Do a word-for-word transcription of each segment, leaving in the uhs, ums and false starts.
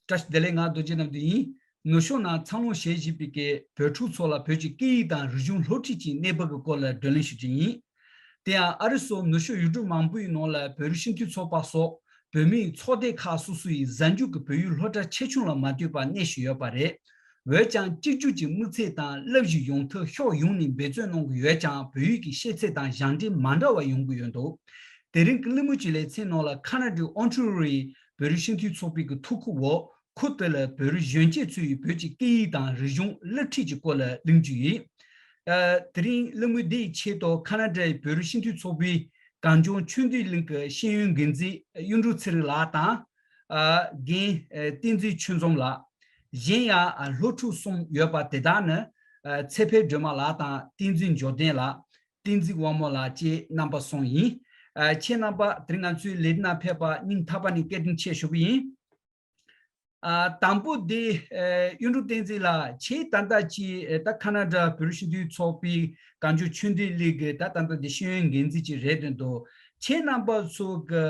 བཀྲ་ཤིས་བདེ་ལེགས། ང་རྡོ་རྗེ་རྣམ་དུ་ཡིན། ནུབ་ཕྱོགས་ནང་འཚར་ལོངས་བྱེད་བཞིན་པའི་གི་བོད་ཕྲུག་ཚོ་ལ་བོད་ཀྱི་སྐད་ཡིག་དང་རིག་གཞུང་སློབ་ཁྲིད་ཀྱི་གནས་བབ་ཀྱི་སྐོར་ལ་བགྲོ་གླེང་ཞུ་རྒྱུ་ཡིན། དེ་ཡང་ཨ་རི་སོགས་ནུབ་ཕྱོགས་ཡུལ་གྲུ་མང་པོའི་ནང་ལ་བོད་རིགས་སྤྱི་མཐུན་ཚོགས་པ་སོགས་བོད་མིའི་ཚོགས་སྡེ་ཁག་སོ་སོ་ཡིས་གཟའ་མཇུག་གི་བོད་ཡིག་སློབ་གྲྭ་ཆེ་ཆུང་ལ་མ་ལྟོས་པར་གནས་བཞིན་ཡོད་པ་རེད། འོན་ཀྱང་གཅིག་གྱུར་གྱི་དམིགས་ཚད་དང་བསླབ་གཞི་ཡོང་ཐབས་ཕྱོགས་ཡོངས་ནས་འབད་བརྩོན་གནང་གི་ཡོད་ཀྱང་བོད་ཡིག་གི་ཤེས་ཚད་དང་སྦྱང་འབྲས་མ་འདྲ་བ་ཡོང་གི་ཡོད་འདུག་དེ་རིང་གི་གླེང་མོལ་གྱི་ལེ་ཚན་ནང་ལ་ཁ་ན་ཌའི་ཨོན་ཊ་རི་ཡོའི་བོད་རིགས་སྤྱི་མཐུན་ཚོགས་པའི་གི་ཐུགས་ཁུར་འོག་ཁུལ་དེ་ལ་བོད་རིགས་གཞོན་སྐྱེས་ཚོས་བོད་ཀྱི་སྐད་ཡིག་དང་རིག་གཞུང་སློབ་ཁྲིད་ཀྱི་སྐོར་ལ་གླེང་རྒྱུ་ཡིན། ཨ། དེ་རིང་གླེང་མོལ་འདི་ཡི་ཆེད་དུ་ཁ་ན་ཌའི་བོད་རིགས་སྤྱི་མཐུན་ཚོགས་པའི་གངས་ལྗོངས་ཆོས་ལྡན་གླིང་གི་ཤེས་ཡོན་འགན་འཛིན་གཡུ་འབྲུག་ཚེ་རིང་ལགས་དང་། ཨ། རྒན་བསྟན་འཛིན་ཆོས་འཛོམས་ལགས། གཞན་ཡང་སློབ་ཕྲུག་གསུམ་ཡོད་པ་དེ་དག་ནི། ཨ། ཚེ་འཕེལ་སྒྲོལ་མ་ལགས་དང་བསྟན་འཛིན་འབྱོར་ལྡན་ལགས། བསྟན་འཛིན་དབང་མོ་ལགས་བཅས་རྣམ་པ་གསུམ་ཡིན། ཨ། ཁྱེད་རྣམ་པ་དེ་རིང་ང་ཚོའི་ལས་རིམ་ནང་ཕེབས་པར་སྙིང་ཐག་པ་ནས་བཀའ་དྲིན་ཆེ་ཞུ་གི་ཡིན། ཨ། དང་པོ་དེ། ཨ། གཡུ་འབྲུག་བསྟན་འཛིན་ལགས། ཁྱེད་ད་ལྟ་ཅིག་ཨ། ད་ཁ་ན་ཌ་བོད་རིགས་སྤྱི་མཐུན་ཚོགས་པའི་གངས་ལྗོངས་ཆོས་ལྡན་གླིང་གི་ད་ད་ལྟ་དེ་ཤེས་ཡོན་འགན་འཛིན་ཅིག་རེད་འདུག་ཁྱེད་རྣམ་པ་ཚོ་གི།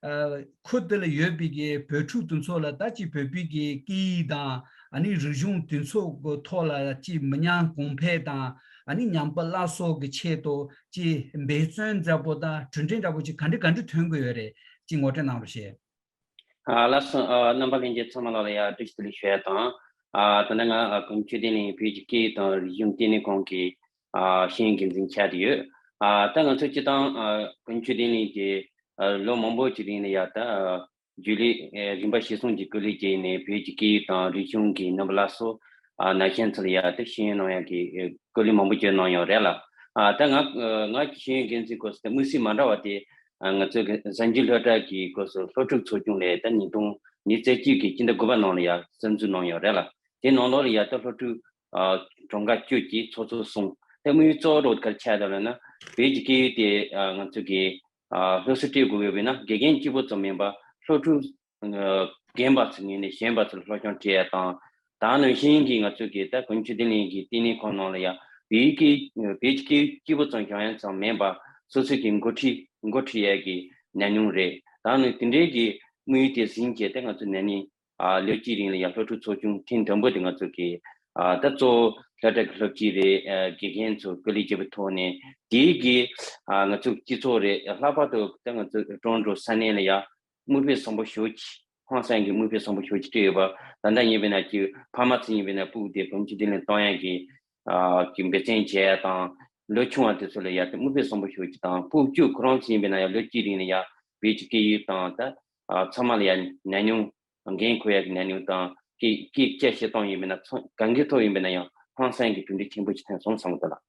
ཨ། ཁུལ་དེ་ལ་ཡོད་པའི་གི་བོད་ཕྲུག་དེ་ཚོ་ལ་ད་ཅིག་བོད་པའི་གི་སྐད་ཡིག་དང་ཨ་ནི་རིག་གཞུང་དེ་ཚོ་གི་ཐོག་ལ་ཅིག་མི་ཉམས་གོང་འཕེལ་དང་ཨ་ནི་ཉམས་པ་སླར་གསོ་གི་ཆེད་དུ་ཅིག་འབད་བརྩོན་འདྲ་པོ་དང་གྲུབ་འབྲས་འདྲ་པོ་ཅིག་ག་འདྲ་ག་འདྲ་ཐོན་གི་ཡོད་རེད། ཅིག་ངོ་སྤྲོད་གནང་རོགས་ཞེས། ཨ། ལགས་སོ། ཨ། རྣམ་པ་ལྷན་རྒྱས་ཚང་མ་ལ་ཡང་བཀྲ་ཤིས་བདེ་ལེགས་ཞུ་ཡ་དང་། ཨ། ད་ལྟ་ང་ཨ་གངས་ལྗོངས་ཆོས་ལྡན་གླིང་བོད་ཀྱི་སྐད་ཡིག་དང་རིག་གཞུང་ལྟེ་གནས་ཁང་གི་ཨ་ཤེས་ཡོན་འགན་འཛིན་ཆགས་བསྡད་ཡོད། ཨ། ད་ང་ཚོ་སྤྱིར་བཏང་ཨ་གངས་ལྗོངས་ཆོས་ལྡན་གླིང་གི་ཨ་ལོ་མང་པོ་ཅིག་རིང་ལ་ཡ་ད་ཨ་རྒྱུན་ལས་ཨ་རིམ་པ་གཞིར་བཟུང་གི་སྐུ་ལས་བརྒྱབ་ནས་བོད་ཀྱི་སྐད་ཡིག་དང་རིག་གཞུང་གི་རྣམ་པ་སླར་གསོ། ཨ། ན་གཞོན་ཚོ་ལ་ཡ་ད་ཤེས་ཡོན་གནང་ཡ་གི་ཨ་སྐུ་ལས་མང་པོ་བརྒྱབ་གནང་ཡོད་རེད་ལ། ཨ། ད་ང་ཨ་ང་གི་ཤེས་ཡོན་འགན་འཛིན་སྐབས་སུ་ད་དམིགས་བསལ་མ་འདྲ་བ་དེ། ཨ། ང་ཚོའི་གི་གཟའ་མཇུག་སློབ་གྲྭ་གི་སྐབས་སུ་སློབ་ཕྲུག་ཚོགས་ཆུང་ལས་ད་ཉིས་སྟོང་ཉི་ཤུ་རྩ་གཅིག་གི་སྤྱི་ཟླ་དགུ་པ་ནང་ལ་ཡ་གསར་འཛུགས་གནང་ཡོད་རེད་ལ། དེ་ནང་ལོགས་ལ་ཡ་ད་སློབ་ཕྲུག་ཨ་གྲངས་ཀ་བཅུ་གཅིག་ཚོགས་གཙོ་གསུམ། ད་དམིགས་ཡུལ་གཙོ་བོ་རོགས་ག་རེ་ཆགས་ཡོད་ལབ་ན། བོད་ཀྱི་སྐད་ཡིག་དེ་ཨ་ང་ཚོ་གི་ཨ་སློབ་གསོ་སྤྲད་དགོས་ཡོད་པས་ན། དགེ་རྒན་གཅིག་པོ་ཙམ་མིན་པར་སློབ་ཕྲུག་ཨ་རྒན་པ་ཚོའི་ངོས་ནས་གཞན་པ་ཚོར་སློབ་སྦྱོང་སྤྲད་ཡ་དང་། ད་ནང་བཞིན་གྱི་ང་ཚོ་གི་ད་གངས་ལྗོངས་ཆོས་ལྡན་གླིང་གི་ལྟེ་གནས་ཁང་ནང་ལ་ཡ་བོད་ཡིག་གི་བོད་ཀྱི་སྐད་ཡིག་གཅིག་པོ་ཙམ་སྦྱང་ཡ་ཙམ་མིན་པར་སོ་སོ་གི་འགོ་ཁྲིད་འགོ་ཁྲིད་ཡ་གི་ཉམས་མྱོང་རེད། ད་ནི་དེ་འདྲའི་གི་དམིགས་ཡུལ་དེ་ཟིན་བྱས་ཏེ་ང་ཚོ་ན་ནིང་ཨ་ལོ་གཅིག་རིང་ལ་ཡང་སློབ་ཕྲུག་ཚོགས་ཆུང་ཐེངས་དང་པོ་དེ་ང་ཚོ་གི་ཨ་ད་གཙོ་བོ་སློབ་གྲྭ་གི་སློབ་སྤྱི་རེད། ཨ་དགེ་རྒན་ཚོ་སྐུ་ལས་བརྒྱབ་པའི་ཐོག་ནས་དེའི་གི་ཨ་ང་ཚོ་སྤྱི་ཚོགས་རེད། ལྷག་པར་དུ་ད་ང་ཚོ་ཀྲོན་ཀྲོ་ས་གནས་ལ་ཡང་མིག་དཔེ་བཟང་པོ་ཞེ་པོ་ཅིག་ཧང་སང་གི་མིག་དཔེ་བཟང་པོ་ཞེ་པོ་ཅིག་སྤྲད་ཡོད་པ། ད་ལྟ་ཡིན་པས་ན་ཀྱི་ཕ་མ་ཚོ་ཡིན་པས་ན་སྤུ་གུ་དེ་གངས་ལྗོངས་ཆོས་ལྡན་གླིང་གཏོང་ཡ་གི་ཨ་གི་འབད་བརྩོན་བྱས་ཡ་དང་། ལོ་ཆུང་བ་དེ་ཚོ་ལ་ཡ་ད་མིག་དཔེ་བཟང་པོ་ཞེ་པོ་ཅིག་དང་། སྤུ་གུ་ཁོ་རང་ཚོ་ཡིན་པས་ན་ཡང་ལོ་གཅིག་རིང་ལ་ཡ་བོད་ཀྱི་སྐད་ཡིག་དང་ད་ཨ་ཚང་མ་ལ་ཡ་ཉམས་མྱོང་འགན་འཁུར་ཡ་གི་ཉམས་མྱོང་དང་། སྐད་སྐད་ཆ་བཤད་སྟངས་ཡིན་པས་ན་ཚང་གང་གི་ཐོག་ཡིན་པས་ན་ཡང་ཧང་སང་གི་གྲུབ་འབྲས་ཆེན་པོ་ཅིག་ཐོན་སོང་བསམ་གི་འདུག་ལགས།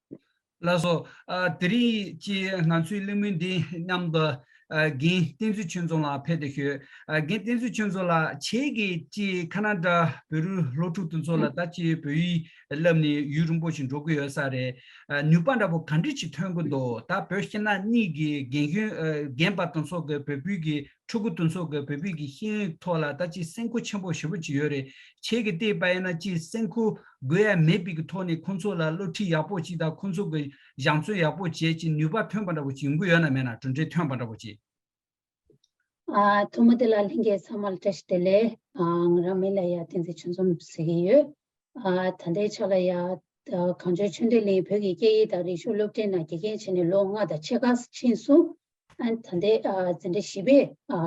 ལགས་སོ། ཨ་དེ་རིང་ཅིག་ང་ཚོའི་གླེང་མོལ་འདི་མཉམ་དུ་ཨ་རྒན་བསྟན་འཛིན་ཆོས་འཛོམས་ལགས་ཕེབས་ཏེ་ཞུ། ཨ་རྒན་བསྟན་འཛིན་ཆོས་འཛོམས་ལགས། ཁྱེད་ཀྱིས་ཅིག་ཁ་ན་ཌ་བོད་རིགས་སློབ་ཕྲུག་དེ་ཚོ་ལ་ད་ཅིག་བོད་ཡིག་བསླབས་ནས་ཡུན་རིང་པོ་ཞིག་འགྲོ་གི་ཡོད་ས་རེད། ཨ་ནུས་པ་འདྲ་པོ་ག་འདྲ་ཅིག་ཐོན་གི་འདུག་ད་བོད་སྤྱི་ནང་གཉིས་ཀྱི་རྒན་གཞོན་ཨ་རྒན་པ་དེ་ཚོ་གི་བོད་བོད་ཀྱི་ཕྲུ་གུ་དེ་ཚོ་གི་བོད་བོད་ཀྱི་ཤེས་ཡོན་ཐོག་ལ་ད་ཅིག་སེམས་ཁུར་ཆེན་པོ་ཞེ་པོ་ཅིག་ཡོད་རེད། ཁྱེད་ཀྱིས་བལྟས་པ་ཡིན་ན་ཅིག་སེམས་ཁུར་དགོས་ཡ་མེད་པའི་གི་ཐོག་ནས་ཁོང་ཚོ་ལ་སློབ་ཁྲིད་ཡག་པོ་ཅིག་དང་ཁོང་ཚོ་གི་སྦྱང་བརྩོན་ཡག་པོ་བྱས་ཅིག་ནུས་པ་ཐོན་པ་འདྲ་པོ་ཅིག་ཡོང་གི་ཡོད་ན་མེད་ན། གྲུབ་འབྲས་ཐོན་པ་འདྲ་པོ་ཅིག་ཨ་ཐོག་མ་དེ་ལ་ལྷན་རྒྱས་ཚང་མ་ལ་བཀྲ་ཤིས་བདེ་ལེགས། ཨ་ང་རང་མིང་ལ་ཡ་བསྟན་འཛིན་ཆོས་འཛོམས་ཟེར་གྱི་ཡོད། ཨ་ད་ལྟའི་ཆ་ལ་ཡ་ཨ་གངས་ལྗོངས་ཆོས་ལྡན་གླིང་བོད་ཀྱི་སྐད་ཡིག་དང་རིག་གཞུང་སློབ་གྲྭའི་ནང་དགེ་རྒན་བྱས་ནས་ལོ་ལྔ་དང་ཕྱེད་ཀ་ཕྱིན་སོང་། ཨ་ད་ལྟའི་ཨ་འཛིན་གྲྭ་བཞི་པའི་ཨ་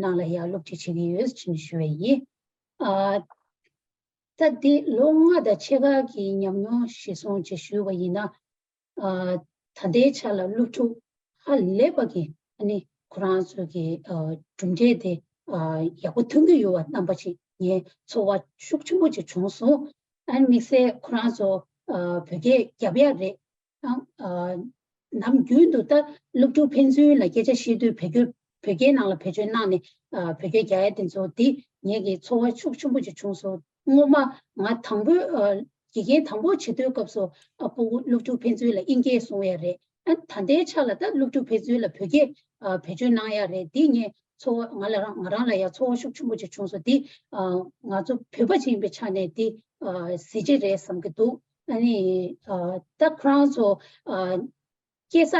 ནང་ལ་ཡ་སློབ་ཁྲིད་བྱེད་ཀྱི་ཡོད་ཅེས་ཞུ་བ་ཡིན། ཨ་ད་འདི་ལོ་ལྔ་དང་ཕྱེད་ཀ་གི་ཉམས་མྱོང་གཞིར་བཟུང་ཅིག་ཞུས་པ་ཡིན་ན། ཨ་ད་ལྟའི་ཆ་ལ་སློབ་ཕྲུག་ཧ་ལས་པ་གི་ཨ་ནི་ཁོ་རང་ཚོ་གི་ཨ་གྲུབ་འབྲས་དེ་ཨ་ཡག་པོ་ཐོན་གྱི་ཡོད་པ་རྣམ་པ་ཅིག་ངས་ཚོར་བ་ཤུགས་ཆེན་པོ་ཅིག་བྱུང་སོང་། ཨ་ནི་དམིགས་བསལ་ཁོ་རང་ཚོ་ཨ་བོད་སྐད་རྒྱབ་ཡ་རེད། ཨང་། ཨ་ནམ་རྒྱུན་དུ་ད་སློབ་ཕྲུག་ཕན་ཚུན་ལ་སྐད་ཆ་བཤད་དུས་བོད་སྐད་བོད་སྐད་ནང་ལ་བེད་སྤྱོད་གནང་ནས་ཨ་བོད་སྐད་རྒྱག་ཡ་དེ་ཚོ་འདི་ངེད་ཀྱི་ཚོར་བ་ཤུགས་ཆེན་པོ་ཅིག་བྱུང་སོང་། སྔོན་མ་ང་དང་པོའི་ཨ་དགེ་རྒན་དང་པོ་བྱེད་དུས་སྐབས་སུ་ཨ་སྤུ་གུ་སློབ་ཕྲུག་ཕན་ཚུན་ལ་དབྱིན་སྐད་གསུང་ཡ་རེད། ཨ་ད་ལྟའི་ཆ་ལ་ད་སློབ་ཕྲུག་ཕན་ཚུན་ལ་བོད་སྐད་ཨ་བེད་སྤྱོད་གནང་ཡ་རེད། འདི་ངས་ཚོར་བ་ང་ལ་རང་ང་རང་ལ་ཡ་ཚོར་བ་ཤུགས་ཆེན་པོ་ཅིག་བྱུང་སོང་། འདི་ཨ་ང་ཚོ་བོད་པ་ཅིག་ཡིན་པའི་ཆ་ནས་འདི་ཨ་གཟི་བརྗིད་རེད་བསམ་གྱི་འདུག་ཨ་ནི་ཨ་ད་ཁོ་རང་ཚོ་ཨ་སྐྱེས་ས་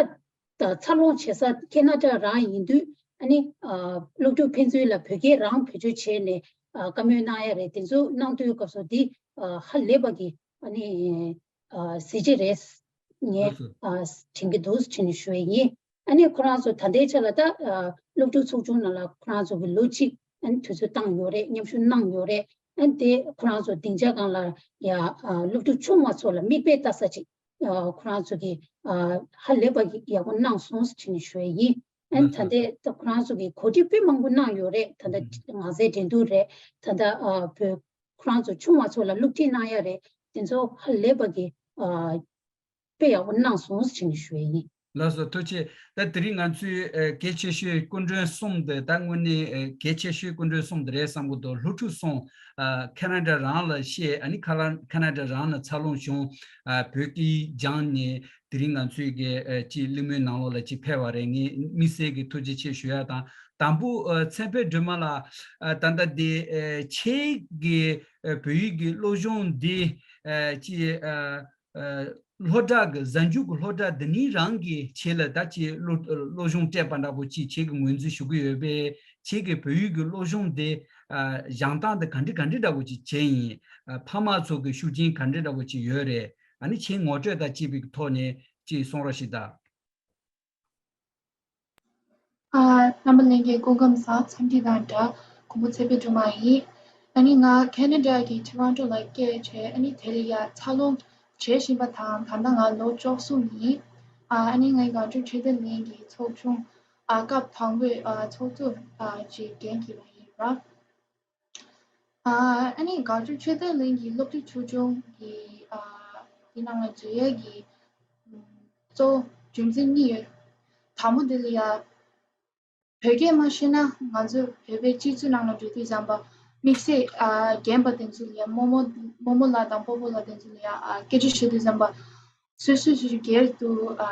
དང་འཚར་ལོངས་བྱེད་ས་ཁེ་ན་ཌ་རང་ཡིན་དུས། ཨ་ནི་ཨ་སློབ་ཕྲུག་ཕན་ཚུན་ལ་བོད་སྐད་རང་བེད་སྤྱོད་བྱས་ནས་ ཨ་བཀའ་མོལ་གནང་ཡ་རེད། དེ་ཚོ་གནང་དུས་སྐབས་སུ་འདི་ཨ་ཧ་ལས་པ་གི་ཨ་ནི་ཨ་གཟི་བརྗིད་རེད། ངས་ལགས་སོ། ཨ་དྲན་གྱི་འདུག་ཅེས་ནས་ཞུ་ཡ་ཡིན། ཨ་ནི་ཁོ་རང་ཚོ་ད་ལྟའི་ཆ་ལ་ད་ཨ་སློབ་ཕྲུག་ཚོགས་ཆུང་ནང་ལ་ཁོ་རང་ཚོ་གི་ལོ་གཅིག་ཨ་ནི་དུས་ཚོད་བཏང་ཡོད་རེད། མཉམ་ཞུགས་གནང་ཡོད་རེད། ཨ་ནི་དེ་ཁོ་རང་ཚོ་སྡིངས་ཆ་སྒང་ལ་ཡ་ཨ་སློབ་ཕྲུག་ཆུང་བ་ཚོ་ལ་མིག་དཔེ་ལྟ་ས་ཅིག་ཨ་ཁོ་རང་ཚོ་གིས་ཨ་ཧ་ལས་པ་གི་ཡག་པོ་གནང་སོང་ཟེར་ནས་ཞུ་ཡ་ཡིན། ཨ་ནི་ལགས་ད་སོ། ལྟའི་ད་ཁོ་རང་ཚོ་གིས་གོ་སྒྲིག་དཔེ་མང་པོ་གནང་ཡོད་རེད། ད་ལྟ་ཨུ་ང་ཚོའི་འགྲན་བསྡུར་རེད། ད་ལྟ་ཨ་བོད་ཁོ་རང་ཚོ་ཆུང་བ་ཚོ་ལ་སློབ་ཁྲིད་གནང་ཡ་རེད། དེ་ཚོ་ཧ་ལས་པ་གི་ཨ་དཔེ་ཡག་པོ་གནང་སོང་ཟེར་ནས་ཞུ་ཡ་ཡིན། ལགས་སོ། ཐུགས་རྗེ་ཆེ། ད་དེ་རིང་ང་ཚོའི་ཨ་གལ་ཆེ་ཤོས་སྐུ་མགྲོན་གསུམ་དེ་ད་དངོས་གནས་ཨ་གལ་ཆེ་ཤོས་སྐུ་མགྲོན་གསུམ་དེ་རེད་བསམ་གྱི་འདུག་སློབ་ཕྲུག་གསུམ་ཨ་ཁ་ན་ཌ་རང་ལ་བཤད། ཨ་ནི་ཁ་ལ་ཁ་ན་ཌ་རང་ལ་འཚར་ལོངས་བྱུང་ཨ་བོད་སྐད་སྦྱངས་ནས་དེ་རིང་ང་ཚོའི་གི་ཨ་ཅིག་གླེང་མོལ་ནང་ལོགས་ལ་ཅིག་ཕེབས་པ་རེད། ངས་དམིགས་བསལ་གྱི་ཐུགས་རྗེ་ཆེ་ཞུ་ཡ་དང་། དང་པོ་ཨ་ཚེ་འཕེལ་སྒྲོལ་མ་ལགས། ཨ་ད་ལྟ་དེ་ཨ་ཁྱེད་ཀྱི་ཨ་བོད་ཡིག་གི་སློབ་སྦྱོང་འདི་ཨ་ཅིག་ཨ་ཨ་སློབ་གྲྭ་གི་གཟའ་མཇུག་གི་སློབ་གྲྭ་འདི་ནས་རང་གི་ཆེད་ལ་ད་ཅིག་སློབ་སློབ་སྦྱོང་སྤྲད་པ་འདྲ་པོ་ཅིག་ཁྱེད་ཀྱིས་ངོས་འཛིན་ཞུ་གི་ཡོད་པས། ཁྱེད་ཀྱི་བོད་ཡིག་གི་སློབ་སྦྱོང་འདི་ཨ་སྦྱང་སྟངས་འདི་ག་འདྲ་ག་འདྲ་འདྲ་པོ་ཅིག་བྱས་ཡིན། ཨ་ཕ་མ་ཚོ་གི་ཤུགས་རྐྱེན་ག་འདྲ་འདྲ་པོ་ཅིག་ཡོད་རེད། ཨ་ནི་ཁྱེད་ངོ་སྤྲོད་དང་བཅས་པའི་ཐོག་ནས་ཅིག་གསུང་རོགས་ཞུ་དང་། ཨ་རྣམ་པ་ལྷན་རྒྱས་སྐུ་ཁམས་བཟང་། འཚམས་འདྲི་དང་སྦྲགས། ཁོང་པོ་ཚེ་འཕེལ་སྒྲོལ་མ་ཡིན། ཨ་ནི་ང་ཁེ་ན་ཌ་གི་ཊོ་རོན་ཊོ་ལ་སྐྱེས་བྱས། ཨ་ནི་དེ་ལ་ཡ་འཚར་ལོངས་བྱེད་བཞིན་པ་དང་། ད་ལྟ་ང་ལོ་བཅུ་གསུམ་ཡིན། ཨ་ཨ་ནི་ངའི་སྒང་དྲུག་ཆོས་དད་གླིང་གི་ཚོགས་ཆུང་ཨ་སྐབས་དང་པོའི་ཨ་ཚོགས་གཙོ་ཨ་ཅིག་འགན་འཁྱེར་བ་ཡིན་ར། ཨ་ནི་སྒང་དྲུག་ཆོས་དད་གླིང་གི་སློབ་ཕྲུག་ཚོགས་ཆུང་གི་ཨ་འདི་ནང་ལ་འཛུལ་ཡས་ཀྱི་གཙོ་བོ་རྒྱུ་མཚན་གཉིས་ཡོད། དང་པོ་འདི་ལ་ཡ་བོད་སྐད་མ་ཤེས་ན་ང་ཚོ་བོད་པའི་སྤྱི་ཚོགས་ནང་ལ་འགྲོ་དུས་ཙམ་པ་དམིགས་བསལ་ཨ་རྒན་པ་དེ་ཚོ་ལ་ཡ་རྨོ་མོ་རྨོ་མོ་ལགས་དང་སྤོ་བོ་ལགས་དེ་ཚོ་ལ་ཡ་ཨ་སྐད་ཆ་བཤད་དུས་ཙམ་པ་སོ་སོ་སོ་སོ་སྒེར་དུ་ཨ་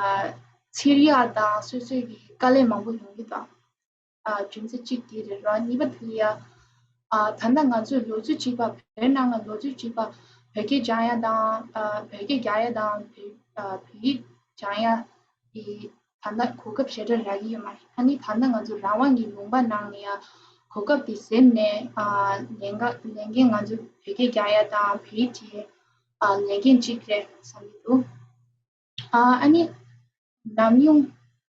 ཚེར་ཡག་དང་སོ་སོ་གི་དཀའ་ལས་མང་པོ་ཡོང་གི་འདུག་ཨ་རྒྱུ་མཚན་གཅིག་དེ་རེད་ར། གཉིས་པ་དེ་ལ་ཡ་ཨ་ད་ལྟ་ང་ཚོས་ལོ་ཚོད་གཅིག་པ་བོད་ནང་ལ་ལོ་ཚོད་གཅིག་པ་བོད་སྐད་སྦྱང་ཡ་དང་ཨ་བོད་སྐད་རྒྱག་ཡ་དང་བོད་ཨ་བོད་ཡིག་སྦྱང་ཡ་དེ་ད་ལྟ་གོ་སྐབས་ཞེ་དྲག་རག་གི་ཡོད་མ་རེད། ཨ་ནི་ད་ལྟ་ང་ཚོ་རང་དབང་གི་ལུང་པ་ནང་ནས་ཡ་གོ་སྐབས་དེ་ཟིན་ནས་ཨ་ལས་ཀ་ལས་འགན་ང་ཚོ་བོད་སྐད་རྒྱག་ཡ་དང་བོད་ཡིག་བྲིས་ཡ་ཨ་ལས་འགན་གཅིག་རེད་བསམ་གྱི་འདུག་ཨ་ཨ་ནི་ཉམས་མྱོང་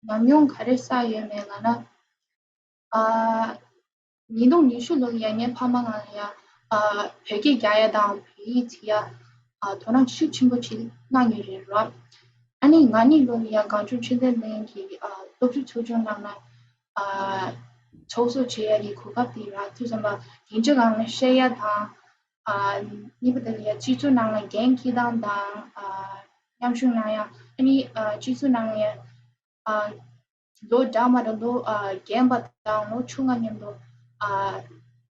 ཉམས་མྱོང་ག་རེ་བསགས་ཡོད་མེད་ལབ་ན། ཨ་ཉིས་སྟོང་ཉི་ཤུ་ལོ་ལ་ཡ་ངའི་ཕ་མ་ང་ལ་ཡ་ཨ་བོད་སྐད་རྒྱག་ཡ་དང་བོད་ཡིག་བྲིས་ཡ་ཨ་དོ་སྣང་ཤུགས་ཆེན་པོ་ཅིག་གནང་ཡོད་རེད་ར། ཨ་ནི་ང་གཉིས་ལོ་ལ་ཡ་སྒང་དྲུག་ཆོས་དད་གླིང་གི་ཨ་སློབ་ཕྲུག་ཚོགས་ཆུང་ནང་ན་ཨ་ཚོགས་གཙོ་བྱེད་ཡ་གི་གོ་སྐབས་དེ་རག་དུས་ཙམ་པ་སྡིངས་ཆ་སྒང་ལ་བཤད་ཡ་དང་ཨ་གཉིས་པ་དེ་ལ་ཡ་སྤྱི་ཚོགས་ནང་ལ་འགན་འཁྱེར་སྟངས་དང་ཨ་མཉམ་ཞུགས་གནང་ཡ། ཨ་ནི་ཨ་སྤྱི་ཚོགས་ནང་ལ་ཡ་ཨ་ལོ་འདྲ་མ་འདྲ་ལོ་ཨ་རྒན་པ་དང་ལོ་ཆུང་བ་མཉམ་དུ་ཨ་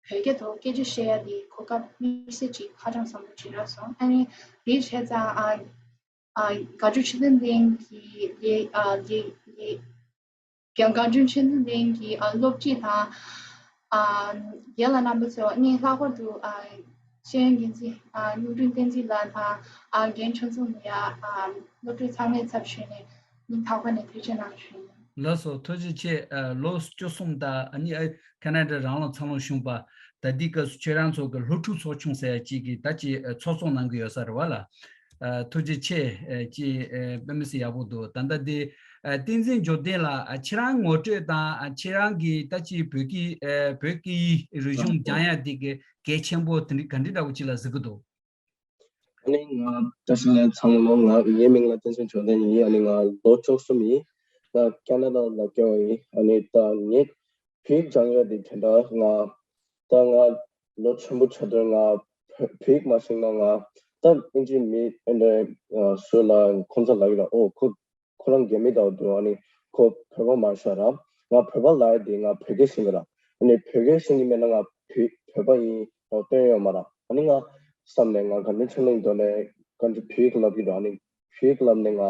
བོད་སྐད་ཐོག་སྐད་ཆ་བཤད་ཡ་དེ་གོ་སྐབས་དམིགས་བསལ་ཅིག་ཧ་ཅང་བཟང་པོ་ཅིག་རག་སོང་། ཨ་ནི་དེ་བྱས་ཙང་ཨ་ཨ་སྒང་དྲུག་ཆོས་དད་གླིང་གི་ལས་ཨ་ལས་ལས་ཀྱང་སྒང་དྲུག་ཆོས་དད་གླིང་གི་ཨ་སློབ་སྤྱི་དང་ཨ་རྒན་ལགས་རྣམ་པ་ཚོ་ནི་ལྷག་པར་དུ་ཨ་ཤེས་ཡོན་འགན་འཛིན་ཨ་གཡུང་དྲུང་བསྟན་འཛིན་ལགས་དང་ཨ་རྒན་ཆོས་འཛོམས་ལགས་ཨ་སློབ་ཕྲུག་ཚང་མའི་ཚབ་ཞུས་ནས་སྙིང་ཐག་པ་ནས་ཐུགས་རྗེ་གནང་ཞུ་ཡིན། ལགས་སོ། ཐུགས་རྗེ་ཆེ། ཨ་ལོ་བཅུ་གསུམ་དང་ཨ་ནི་ཨ་ཁ་ན་ཌ་རང་ལ་འཚར་ལོངས་བྱུང་བ། ད་ལྟའི་སྐབས་སུ་ཁྱེད་རང་ཚོ་གི་སློབ་ཕྲུག་ཚོགས་ཆུང་ཟེར་ཡ་གཅིག་གི་ད་ཅིག་ཨ་ཚོགས་གཙོ་གནང་གི་ཡོད་ས་རེད་བ་ལ། ཨ་ཐུགས་རྗེ་ཆེ། ཨ་ཅིག་ཨ་དཔེ་མི་སྲིད་ཡག་པོ་འདུག་ད་ལྟ་འདི་ཨ་བསྟན་འཛིན་འབྱོར་ལྡན་ལགས། ཨ་ཁྱེད་རང་ངོ་སྤྲོད་དང་ཨ་ཁྱེད་རང་གི་ད་ཅིག་བོད་ཀྱི་ཨ་བོད་སྐད་ཡིག་རིག་གཞུང་སྦྱང་ཡ་འདི་གི་གལ་ཆེན་པོ་དེ་འདྲ་ག་འདྲ་འདྲ་བོ་ཅིག་ལ་གཟིགས་ཀྱི་འདུག་ཨ་ནི་ང་བཀྲ་ཤིས་བདེ་ལེགས་ཚང་མ་ལོ། ང་ངའི་མིང་ལ་བསྟན་འཛིན་འབྱོར་ལྡན་ཡིན། ཨ་ནི་ང་ལོ་བཅུ་གསུམ་ཡིན། ང་ཁེ་ན་ཌ་ལ་སྐྱེ་བ་ཡིན། ཨ་ནི་ད་ངས་བོད་ཡིག་སྦྱང་ཡ་དེ་དེ་འདྲ་ང་ད་ང་ལོ་ཆེན་པོ་ཆགས་དུས་ང་བོད་བོད་ཡིག་མ་ཤེས་ན་ང་ད་ཨིན་ཇི་མི་ཨེ་འདྲ་སུ་ལ་ཁོང་ཚོ་ལབ་ཡོད་ར། ཨོ་ཁོ་ཁོ་རང་རྒན་མི་འདྲ་བོ་འདུག་ཨ་ནི་ཁོ་བོད་པ་མ་ཤོད་ར། ང་བོད་པ་ལབ་ཡ་དེ་ང་བོད་སྐད་ཤེས་ཀྱི་ར། ཨ་ནི་བོད་སྐད་ཤེས་ཀྱི་མེད་ན་ང་བོད་བོད་པ་ཡིན་འདྲ་བོ་སྟོན་ཡོད་མ་ར། ཨ་ནི་ང་བསམ་ནས་ང་ག་འདྲ་ཆོས་གླིང་དུ་ནས་ག་འདྲ་བོད་ཡིག་ལབ་ཀྱི་འདུག་ཨ་ནི་བོད་ཡིག་ལབ་ནས་ང་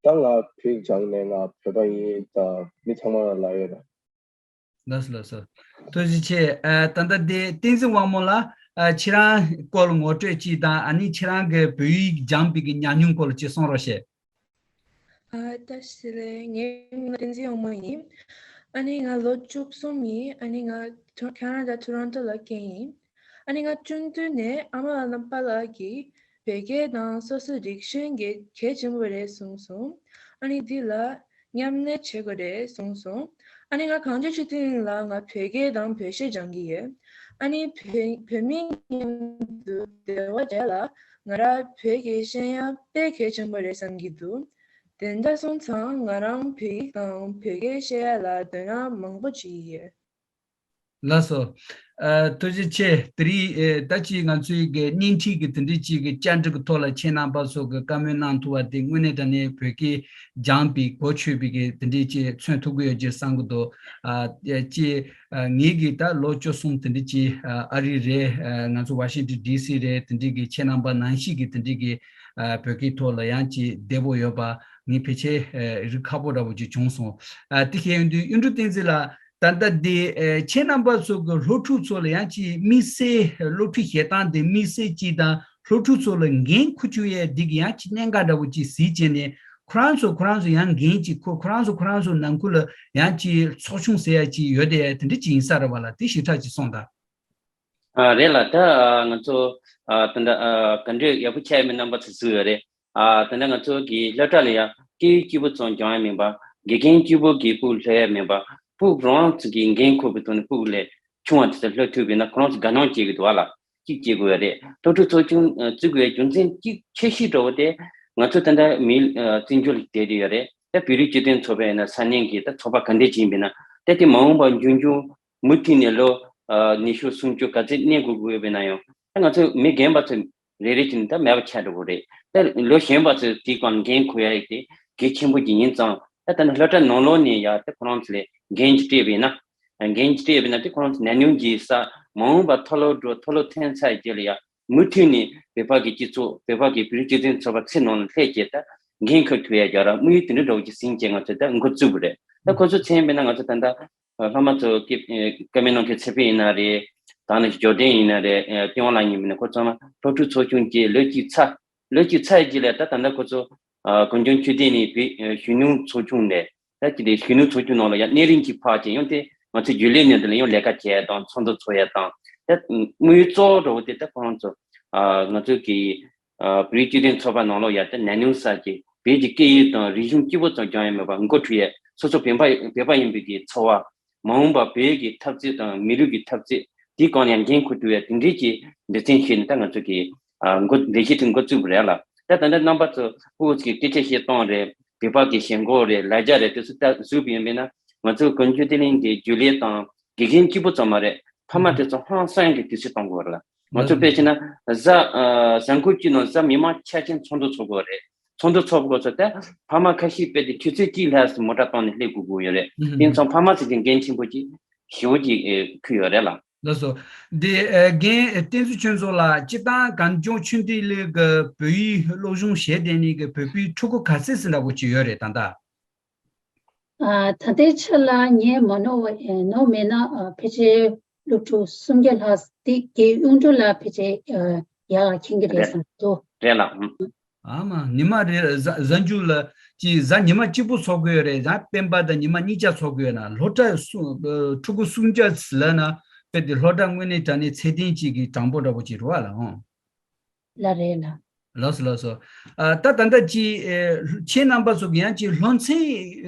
ད་ང་བོད་ཡིག་སྦྱངས་ནས་ང་བོད་པ་ཡིན། ད་མི་ཚང་མ་ལ་ལབ་ཡོད་ར། ལགས་སོ་ལགས་སོ། ཐུགས་རྗེ་ཆེ། ཨ་ད་ལྟ་དེ་བསྟན་འཛིན་དབང་མོ་ལགས། ཨ་ཁྱེད་རང་སྐོར་ངོ་སྤྲོད་ཅིག་དང་ཨ་ནི་ཁྱེད་རང་གི་བོད་ཡིག་སྦྱངས་པའི་གི་ཉམས་མྱོང་སྐོར་ཅིག་གསུང་རོགས་བྱེད། ཨ་བཀྲ་ཤིས་བདེ་ལེགས། ངའི་མིང་ལ་བསྟན་འཛིན་དབང་མོ་ཡིན། ཨ་ནི་ང་ལོ་བཅུ་གསུམ་ཡིན། ཨ་ནི་ང་ཁེ་ན་ཌ་ཊོ་རོན་ཊོ་ལ་སྐྱེས་ཡིན། ཨ་ནི་ང་ཆུང་དུས་ནས་ཨ་མ་རྣམ་པ་ལགས་ཀྱིས་བོད་སྐད་དང་སོ་སོའི་རིག་གཞུང་གི་གལ་ཆེན་པོ་རེད་གསུངས་སོང་། ཨ་ནི་འདི་ལ་མཉམ་གནས་བྱེད་དགོས་རེད་གསུངས་སོང་། ཨ་ནི་ང་གངས་ལྗོངས་ཆོས་ལྡན་གླིང་ལ་ང་བོད་སྐད་དང་བོད་གཞས་སྦྱང་གི་ཡོད། ཨ་ནི་བོད་བོད་མི་མཉམ་དུ་འབྲེལ་བ་བྱས་ལ་ང་རང་བོད་ཀྱི་གཞས་དབྱངས་དཔེ་གལ་ཆེན་པོ་རེད་བསམ་གྱི་འདུག་དེ་འདྲ་སོང་ཙང་ང་རང་བོད་ཡིག་དང་བོད་སྐད་བཤད་ཡ་ལ་དོ་སྣང་མང་པོ་བྱེད་ཀྱི་ཡོད། ལགས་སོ། ཨ། ཐུགས་རྗེ་ཆེ། དེ་རིང་ཨེ་ད་ཅི་ང་ཚོའི་གི་བརྙན་འཕྲིན་གྱི་དེ་འདྲའི་ཅིག་གི་བཅར་འདྲི་གི་ཐོག་ལ་ཁྱེད་རྣམ་པ་ཚོ་གི་བཀའ་མོལ་གནང་ཐུབ་པ་དེ་དངོས་གནས་དྲང་གནས་བོད་སྐད་སྦྱངས་པའི་གོ་ཆོད་པའི་གི་དེ་འདྲའི་ཅིག་མཚོན་ཐུབ་ཀྱི་ཡོད་ཅེས་བསམ་གྱི་འདུག་ཨ། ཅི། ཨ། ངེད་ཀྱི་ད་ལོ་བཅུ་གསུམ་དེ་འདྲའི་ཅིག་ཨ། ཨ་རི་རེད། ཨ། ང་ཚོ་ཝ་ཤིང་ཊོན་ཌི་སི་རེད། དེ་འདྲའི་གི་ཁྱེད་རྣམ་པ་ནང་བཞིན་གི་དེ་འདྲའི་གི་ཨ། བོད་སྐད་ཐོག་ལ་ཡང་ཅིག་བདེ་པོ་ཡོད་པ་ངས་ཕལ་ཆེར་ཨ། རིག་ཁག་པོ་འདྲ་པོ་ཅིག་བྱུང་སོང་། ཨ། དེ་བཤད་ཡོང་དུས་གཡུ་འབྲུག་བསྟན་འཛིན་ལགས། ད་ལྟ་འདི་ཨེ་ཁྱེད་རྣམ་པ་ཚོ་གི་སློབ་ཕྲུག་ཚོ་ལ་ཡང་ཅིག་དམིགས་བསལ་སློབ་ཁྲིད་བྱེད་སྟངས་དེ་དམིགས་བསལ་ཅིག་དང་སློབ་ཕྲུག་ཚོ་ལ་འགན་འཁུར་བཅུག་ཡས་འདི་གི་ཡང་ཅིག་གནད་འགག་འདྲ་པོ་ཅིག་གཟིགས་བྱས་ནས་ཁོ་རང་ཚོ་ཁོ་རང་ཚོ་ཡང་འགན་ཅིག་འཁུར། ཁོ་རང་ཚོ་ཁོ་རང་ཚོ་ནང་ཁུལ་ལ་ཡང་ཅིག་ཚོགས་ཆུང་ཟེར་ཡ་ཅིག་ཡོད་དེ་དེ་འདྲ་ཅིག་ཡིན་ས་རེད་བ་ལ། དེ་ཞིབ་ཕྲ་ཅིག་གསུངས་དང་། ཨ། རེད་ལགས། ད་ཨ་ང་ཚོ་ཨ་ད་ལྟ་ཨ་ག་འདྲས་ཡག་པོ་ཆགས་ཡོད་མེད་རྣམ་པ་ཚོས་གཟིགས་ཡོད་རེད། ཨ། ད་ལྟ་ང་ཚོ་གི་སློབ་གྲྭ་ལ་ཡང་སྐད་ཡིག་གཅིག་པུ་ཙམ་སྦྱང་ཡ་མིན་པ། དགེ་རྒན་གཅིག་པུ་གིས་ཕྲུ་གུ་སློབ་ཡ་མིན་པ། ཕྲུ་གུ་རང་ཚོ་གི་འགན་ཁུར་བའི་ཐོག་ནས་ཕྲུ་གུ་ལས་ཆུང་བ་དེ་ཚོ་སློབ་ཐུབ་པ་ཡིན་ན་ཁོ་རང་ཚོ་དགའ་སྣང་སྐྱེ་གི་འདུག་བ་ལ། གཅིག་སྐྱེ་དགོས་ཡ་རེད། སློབ་ཕྲུག་ཚོགས་ཆུང་ཨ་བཙུགས་དགོས་ཡ་རྒྱུ་མཚན་གཅིག་ཆེ་ཤོས་འདྲ་བོ་དེ་ང་ཚོ་ད་ལྟ་མིའི་ཨ་བཙན་བྱོལ་ལ་བསྡད་བསྡད་ཡོད་རེད། ད་བོད་རིགས་སྤྱི་མཐུན་ཚོགས་པ་ཡིན་ན་ས་གནས་ཀྱི་ད་ཚོགས་པ་ག་འདྲས་ཅིག་ཡིན་པ་ཡིན་ན། ད་དེ་མ་འོངས་པ་འབྱུང་འགྱུར་མུ་མཐུད་ནས་ལོ་ཨ་ཉི་ཤུ་སུམ་ཅུ་ག་ཚོད་གནས་དགོས་དགོས་པ་ཡིན་ན་ཡང་། ད་ང་ཚོ་མི་རྒན་པ་ཚོ་རེ་རེ་བྱས་ནས་ད་མེད་པ་ཆགས་འགྲོ་གི་རེད། ད་ལོ་གཞོན་པ་ཚོས་དེའི་སྒང་འགན་འཁུར་ཡ་ཡིག་དེ་གལ་ཆེན་པོ་ཅིག་ཡིན་ཙང་། ད་ད་ནི་སློབ་གྲྭ་ནང་ལོགས་ནས་ཡ་ད་ཁོ་རང་ཚོ་ལ་འགན་ཅིག་སྤྲད་པ་ཡིན་ན། འགན་ཅིག་སྤྲད་པ་ཡིན་ན་དེ་ཁོ་རང་ཚོ་ན་ནིང་གི་ས་མ་འོངས་པ་མཐོ་སློབ་འགྲོ་མཐོ་སློབ་ཐོན་ཚར་རྗེས་ལ་ཡ་མུ་མཐུད་ནས་བོད་པ་གི་སྤྱི་ཚོགས། བོད་པ་གི་བོད་རིགས་སྤྱི་མཐུན་ཚོགས་པ་ཚེ་ནང་ལ་སླེབས་རྗེས་ད་འགན་འཁུར་ཐུབ་ཡ་རྒྱག་ར་དམིགས་ཡུལ་དེ་འདྲ་འདྲ་བོ་ཅིག་ཟིན་བྱས་ང་ཚོས་ད་འགོ་བཙུགས་པ་རེད། ད་ཁོ་ཚོ་མཚན་པས་ན་ང་ཚོ་ད་ལྟ་སློབ་མ་ཚོ་སྐད་བཀའ་མོལ་གནང་མཁན་ཚེ་འཕེལ་ཡིན་ན་རེད། ད་ནི་ཇོ་ལྡན་ཡིན་ན་རེད། ཨ་ཏེ་ཝང་ལགས་ཡིན་པ་ཡིན་ན། ཁོ་ཚོ་ཚང་མ་སློབ་ཕྲུག་ཚོགས་ཆུང་བཅས་ལོ་གཅིག་ཚར། ལོ་གཅིག་ཚར་རྗེས་ལ་ད་ད་ལྟ་ཁོ་ཚོ་ཨ་གངས་ལྗོངས་ཆོས་ལྡན་ནས་བོད་ཨ་གཞོན་ནུ་ཚོགས་ཆུང་ནས། ད་ཅི་དེ་གཞོན་ནུ་ཚོགས་ཆུང་ནང་ལ་ཡང་གནས་རིམ་གཅིག་ཕར་བྱས། ཡང་དེ་ང་ཚོའི་རྒྱུན་ལས་ནས་འདི་ལ་ཡང་ལས་ཀ་བྱས་དང་ཚོགས་འདུ་ཚོགས་ཡ་དང་། ད་དམིགས་ཡུལ་གཙོ་བོ་འདྲ་བོ་དེ་ད་ཁོ་རང་ཚོ་ཨ་ང་ཚོ་གི་ཨ་བོད་རིགས་སྤྱི་མཐུན་ཚོགས་པ་ནང་ལོགས་ཡ་ད་ན་ནིང་ས་ཀྱི་བོད་ཀྱི་སྐད་ཡིག་དང་རིག་གཞུང་གཅིག་པུ་ཙམ་སྦྱང་ཡ་མེད་པ་འགོ་ཁྲིད་ཡས། སོ་སོ་བོད་པ་བོད་པ་ཡིན་པའི་གི་ཚོར་བ། མ་འོངས་པ་བོད་ཀྱི་འཐབ་རྩོད་དང་མི་རིགས་ཀྱི་འཐབ་རྩོད་འདིའི་སྒང་ཡང་འགན་འཁུར་ཐུབ་ཡ་དེ་འདྲའི་གི་འབད་བརྩོན་བྱས་ནས་ད་ང་ཚོ་གི་ཨ་འགོ་ལས་གཞི་དེ་འགོ་བཙུགས་པ་རེད་ལ། ད་ད་ལྟ་རྣམ་པ་ཚོ་ཕྲུ་གུ་ཚོ་གི་སྐད་ཆ་བཤད་སྟངས་རེད། བོད་པ་གི་ཞེན་ཁོག་རེད། ལ་རྒྱ་རེད། དེ་ཚོ་ད་གཟིགས་པ་ཡིན་པས་ན་ང་ཚོ་གངས་ལྗོངས་བདེ་ལེགས་ཀྱི་རྒྱུན་ལས་དང་དགེ་རྒན་གཅིག་པུ་ཙམ་མ་རེད། ཕ་མ་དེ་ཚོ་ཧང་སང་གི་དུས་ཚོད་གཏོང་དགོས་རེད་ལ། ང་ཚོ་དཔེ་བྱས་ན་གཟའ་ཨ་གཟའ་འཁོར་གཅིག་ནང་གཟའ་མིག་དམར་འཆར་ཅན་ཚོགས་འདུ་ཚོགས་དགོས་རེད། ཚོགས་འདུ་ཚོགས་དགོས་ཚོ་ད་ཕ་མ་ཁ་ཤས་དཔེ་དེ་ཆུ་ཚོད་གཅིག་ལྷག་ཙམ་མོ་ཊ་བཏང་ནས་སླེབས་དགོས་དགོས་ཡོད་རེད། དེ་ཚོ་ཕ་མ་ཚོ་གི་འགན་ཆེན་པོ་ཅིག་ཞེ་པོ་ཅིག་ཨེ་འཁུར་ཡོད་རེད་ལ། ལགས་སོ། འདི་ཨེ་རྒན་བསྟན་འཛིན་ཆོས་རྫོང་ལགས། སྤྱིར་བཏང་གངས་ལྗོངས་ཆོས་ལྡན་གླིང་གི་བོད་ཡིག་སློབ་སྦྱོང་བྱས་བསྡད་མཁན་གྱི་བོད་པའི་ཕྲུ་གུ་ག་ཚད་ཙམ་འདྲ་པོ་ཅིག་ཡོད་རེད་ད་ལྟ། ཨ་ད་ལྟའི་ཆ་ལ་ངས་མ་ནོར་བ་ཨེ་ནོར་མེད་ན་ཨ་ཕལ་ཆེར་སློབ་ཕྲུག་སུམ་བརྒྱ་ལྷག་དེ་གའི་གཡུང་དྲུང་ལ་ཕལ་ཆེར་ཨ་ཡག་མཁྱེན་གྱི་རེད་བསམ་འདུག་རེད་ལགས། ཨ་མ་ཉི་མ་རེ་གཟའ་གཟའ་མཇུག་ལ་ཅིག་གཟའ་ཉི་མ་གཅིག་པུ་ཚོགས་ཀྱི་ཡོད་རེད། གཟའ་སྤེན་པ་དང་ཉི་མ་གཉིས་ཆ་ཚོགས་ཀྱི་ཡོད་ན་སློབ་གྲྭ་སུ་ཕྲུ་གུ་སུམ་བརྒྱ་ལབ་ན་དཔེ་དེ་སློབ་གྲྭ་དངོས་གནས་དྲང་གནས་ཚད་ལྡན་ཅིག་གི་གྲངས་འབོར་འདྲ་པོ་ཅིག་རེད་བ་ལགས། ཨོ། ལགས་རེད་ལགས། ལགས་སོ་ལགས་སོ། ཨ་ད་ད་ལྟ་ཅིག་ཨེ་ཁྱེད་རྣམ་པ་ཚོ་གི་ཡང་ཅིག་སློབ་ཚན་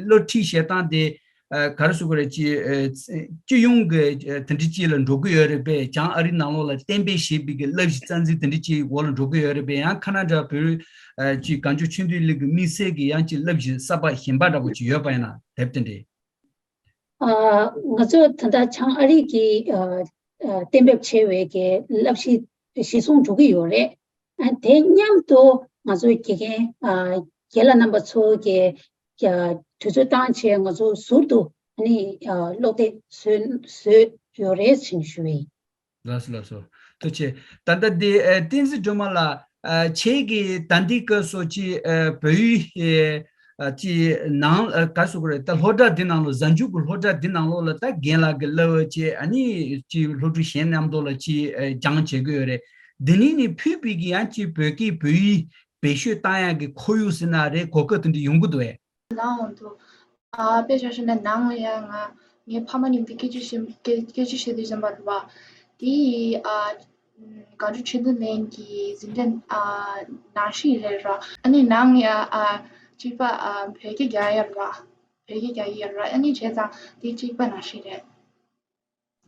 སློབ་ཁྲིད་བྱེད་སྟངས་དེ་ཨ་ག་རེ་ཟེར་དགོས་རེད། ཅིག་ཨེ་སྤྱི་ཡོངས་ཀྱི་ཨེ་དེ་འདྲ་ཅིག་ལ་འགྲོ་གི་ཡོད་རེད་པས། བྱང་ཨ་རི་ནང་ལོགས་ལ་གཏན་འབེབས་བྱས་པའི་གི་བསླབ་གཞི་རྩ་འཛིན་དེ་འདྲ་ཅིག་འོག་ལ་འགྲོ་གི་ཡོད་རེད་པས། ཡང་ཁ་ན་ཌ་བོད་ཨ་ཅིག་གངས་ལྗོངས་ཆོས་ལྡན་གླིང་གི་དམིགས་བསལ་གྱི་ཡང་ཅིག་བསླབ་གཞི་གསར་པ་གཞན་པ་འདྲ་པོ་ཅིག་ཡོད་པ་ཡིན་ན་དེབ་དེ་འདྲས། ཨ་ང་ཚོ་ད་ལྟ་བྱང་ཨ་རི་གི་ཨ་ཨ་གཏན་འབེབས་བྱས་པའི་གི་བསླབ་གཞི་གཞིར་བཟུང་འགྲོ་གི་ཡོད་རེད། ཨ་དེ་མཉམ་དུ་ང་ཚོ་དགེ་རྒན་ཨ་རྒན་ལགས་རྣམ་པ་ཚོ་གི་ཨ་དུས་ཚོད་བཏང་བྱས་ང་ཚོ་ཟུར་དུ་ཨ་ནི་ཨ་སློབ་དེབ་བཟོས་བཟོས་ཡོད་རེད་ཅེས་ཞུ་ཡིན། ལགས་སོ་ལགས་སོ། ཐུགས་རྗེ་ཆེ། ད་ལྟ་འདི་ཨ་བསྟན་འཛིན་སྒྲོལ་མ་ལགས། ཨ་ཁྱེད་ཀྱིས་ད་ལྟའི་སྐབས་སུ་ཅིག་ཨ་བོད་ཡིག་ཨ་ཅིག་ནང་ཨ་ག་ཟེར་དགོས་རེད། ད་སློབ་གྲྭ་འདི་ནང་ལ་གཟའ་མཇུག་གི་སློབ་གྲྭ་འདི་ནང་ལོགས་ལ་ད་རྒན་ལགས་ཀྱིས་བསླབ་པ་ཅིག་ཨ་ནི་ཅིག་སློབ་ཕྲུག་གཞན་མཉམ་དུ་ལ་ཅིག་ཨ་སྦྱང་བྱེད་ཀྱི་ཡོད་རེད། འདི་ནས་ནི་ཕུད་པའི་གི་ཡང་ཅིག་བོད་སྐད་བོད་ཡིག་བེད་སྤྱོད་བཏང་ཡག་གི་ཁོར་ཡུག་ཟེར་ན་རེད། གོ་སྐབས་དེ་འདྲ་ཡོང་གི་འདུག་གས། ནང་འོང་དུ། ཨ་དཔེ་ཆ་བཞག་ན་ནང་ལ་ཡང་ང་ངའི་ཕ་མ་མཉམ་དུ་སྐད་ཆ་བཤད་སྐད་སྐད་ཆ་བཤད་དུས་ཙམ་པ་རེད་བ། དེ་ཡི་ཨ་ དགའ་སྤྲོ་ཆེད་དུ་ལེན་གྱི་འཛིན་གྲྭ་ཨ་ནང་བཞིན་རེད་ར། ཨ་ནི་ནང་ཡ་ཨ་གཅིག་པ་ཨ་བོད་སྐད་རྒྱག་ཡ་ར། བོད་སྐད་རྒྱག་ཡ་ར། ཨ་ནི་བྱས་ཙང་དེ་གཅིག་པ་ནང་བཞིན་རེད།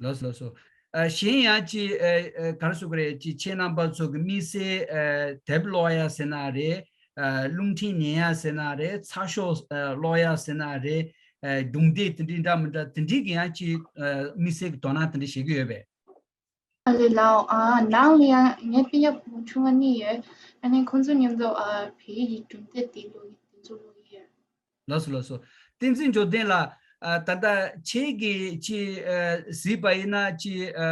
ལགས་སོ་ལགས་སོ། ཨ་གཞན་ཡང་ཅི་ཨ་ཨ་ག་རེ་ཟེར་དགོས་རེད། ཅི་ཁྱེད་རྣམ་པ་ཚོ་གི་དམིགས་བསལ་ཨ་དེབ་ཀློག་ཡ་ཟེར་ན་རེད། ཨ་རླུང་འཕྲིན་ཉན་ཡ་ཟེར་ན་རེད། ཚགས་ཤོག་ཨ་ཀློག་ཡ་ཟེར་ན་རེད། ཨ་སྒྲུང་དེབ་དེ་འདྲའི་འདྲ་མི་འདྲ་དེ་འདྲའི་གི་ཡང་ཅི་ཨ་དམིགས་བསལ་གི་དོ་སྣང་དེ་འདྲ་བྱེད་ཀྱི་ཡོད་པས། ཨ་ལེ་ལགས། ཨ་ནང་ལ་ཡང་ངའི་སྤུན་ཀྱག་བུ་ཆུང་ང་གཉིས་ཡོད། ཨ་ནི་ཁོང་ཚོ་མཉམ་དུ་ཨ་བོད་ཡིག་གི་སྒྲུང་དེབ་དེ་ཀློག་གི་དེ་ཚོ་ཀློག་གི་ཡོད། ལགས་སོ་ལགས་སོ། བསྟན་འཛིན་འབྱོར་ལྡན་ལགས། ཨ་ད་ལྟ་ཁྱེད་ཀྱིས་ཅི་ཨ་གཟིགས་པ་ཡིན་ན་ཅི་ཨ་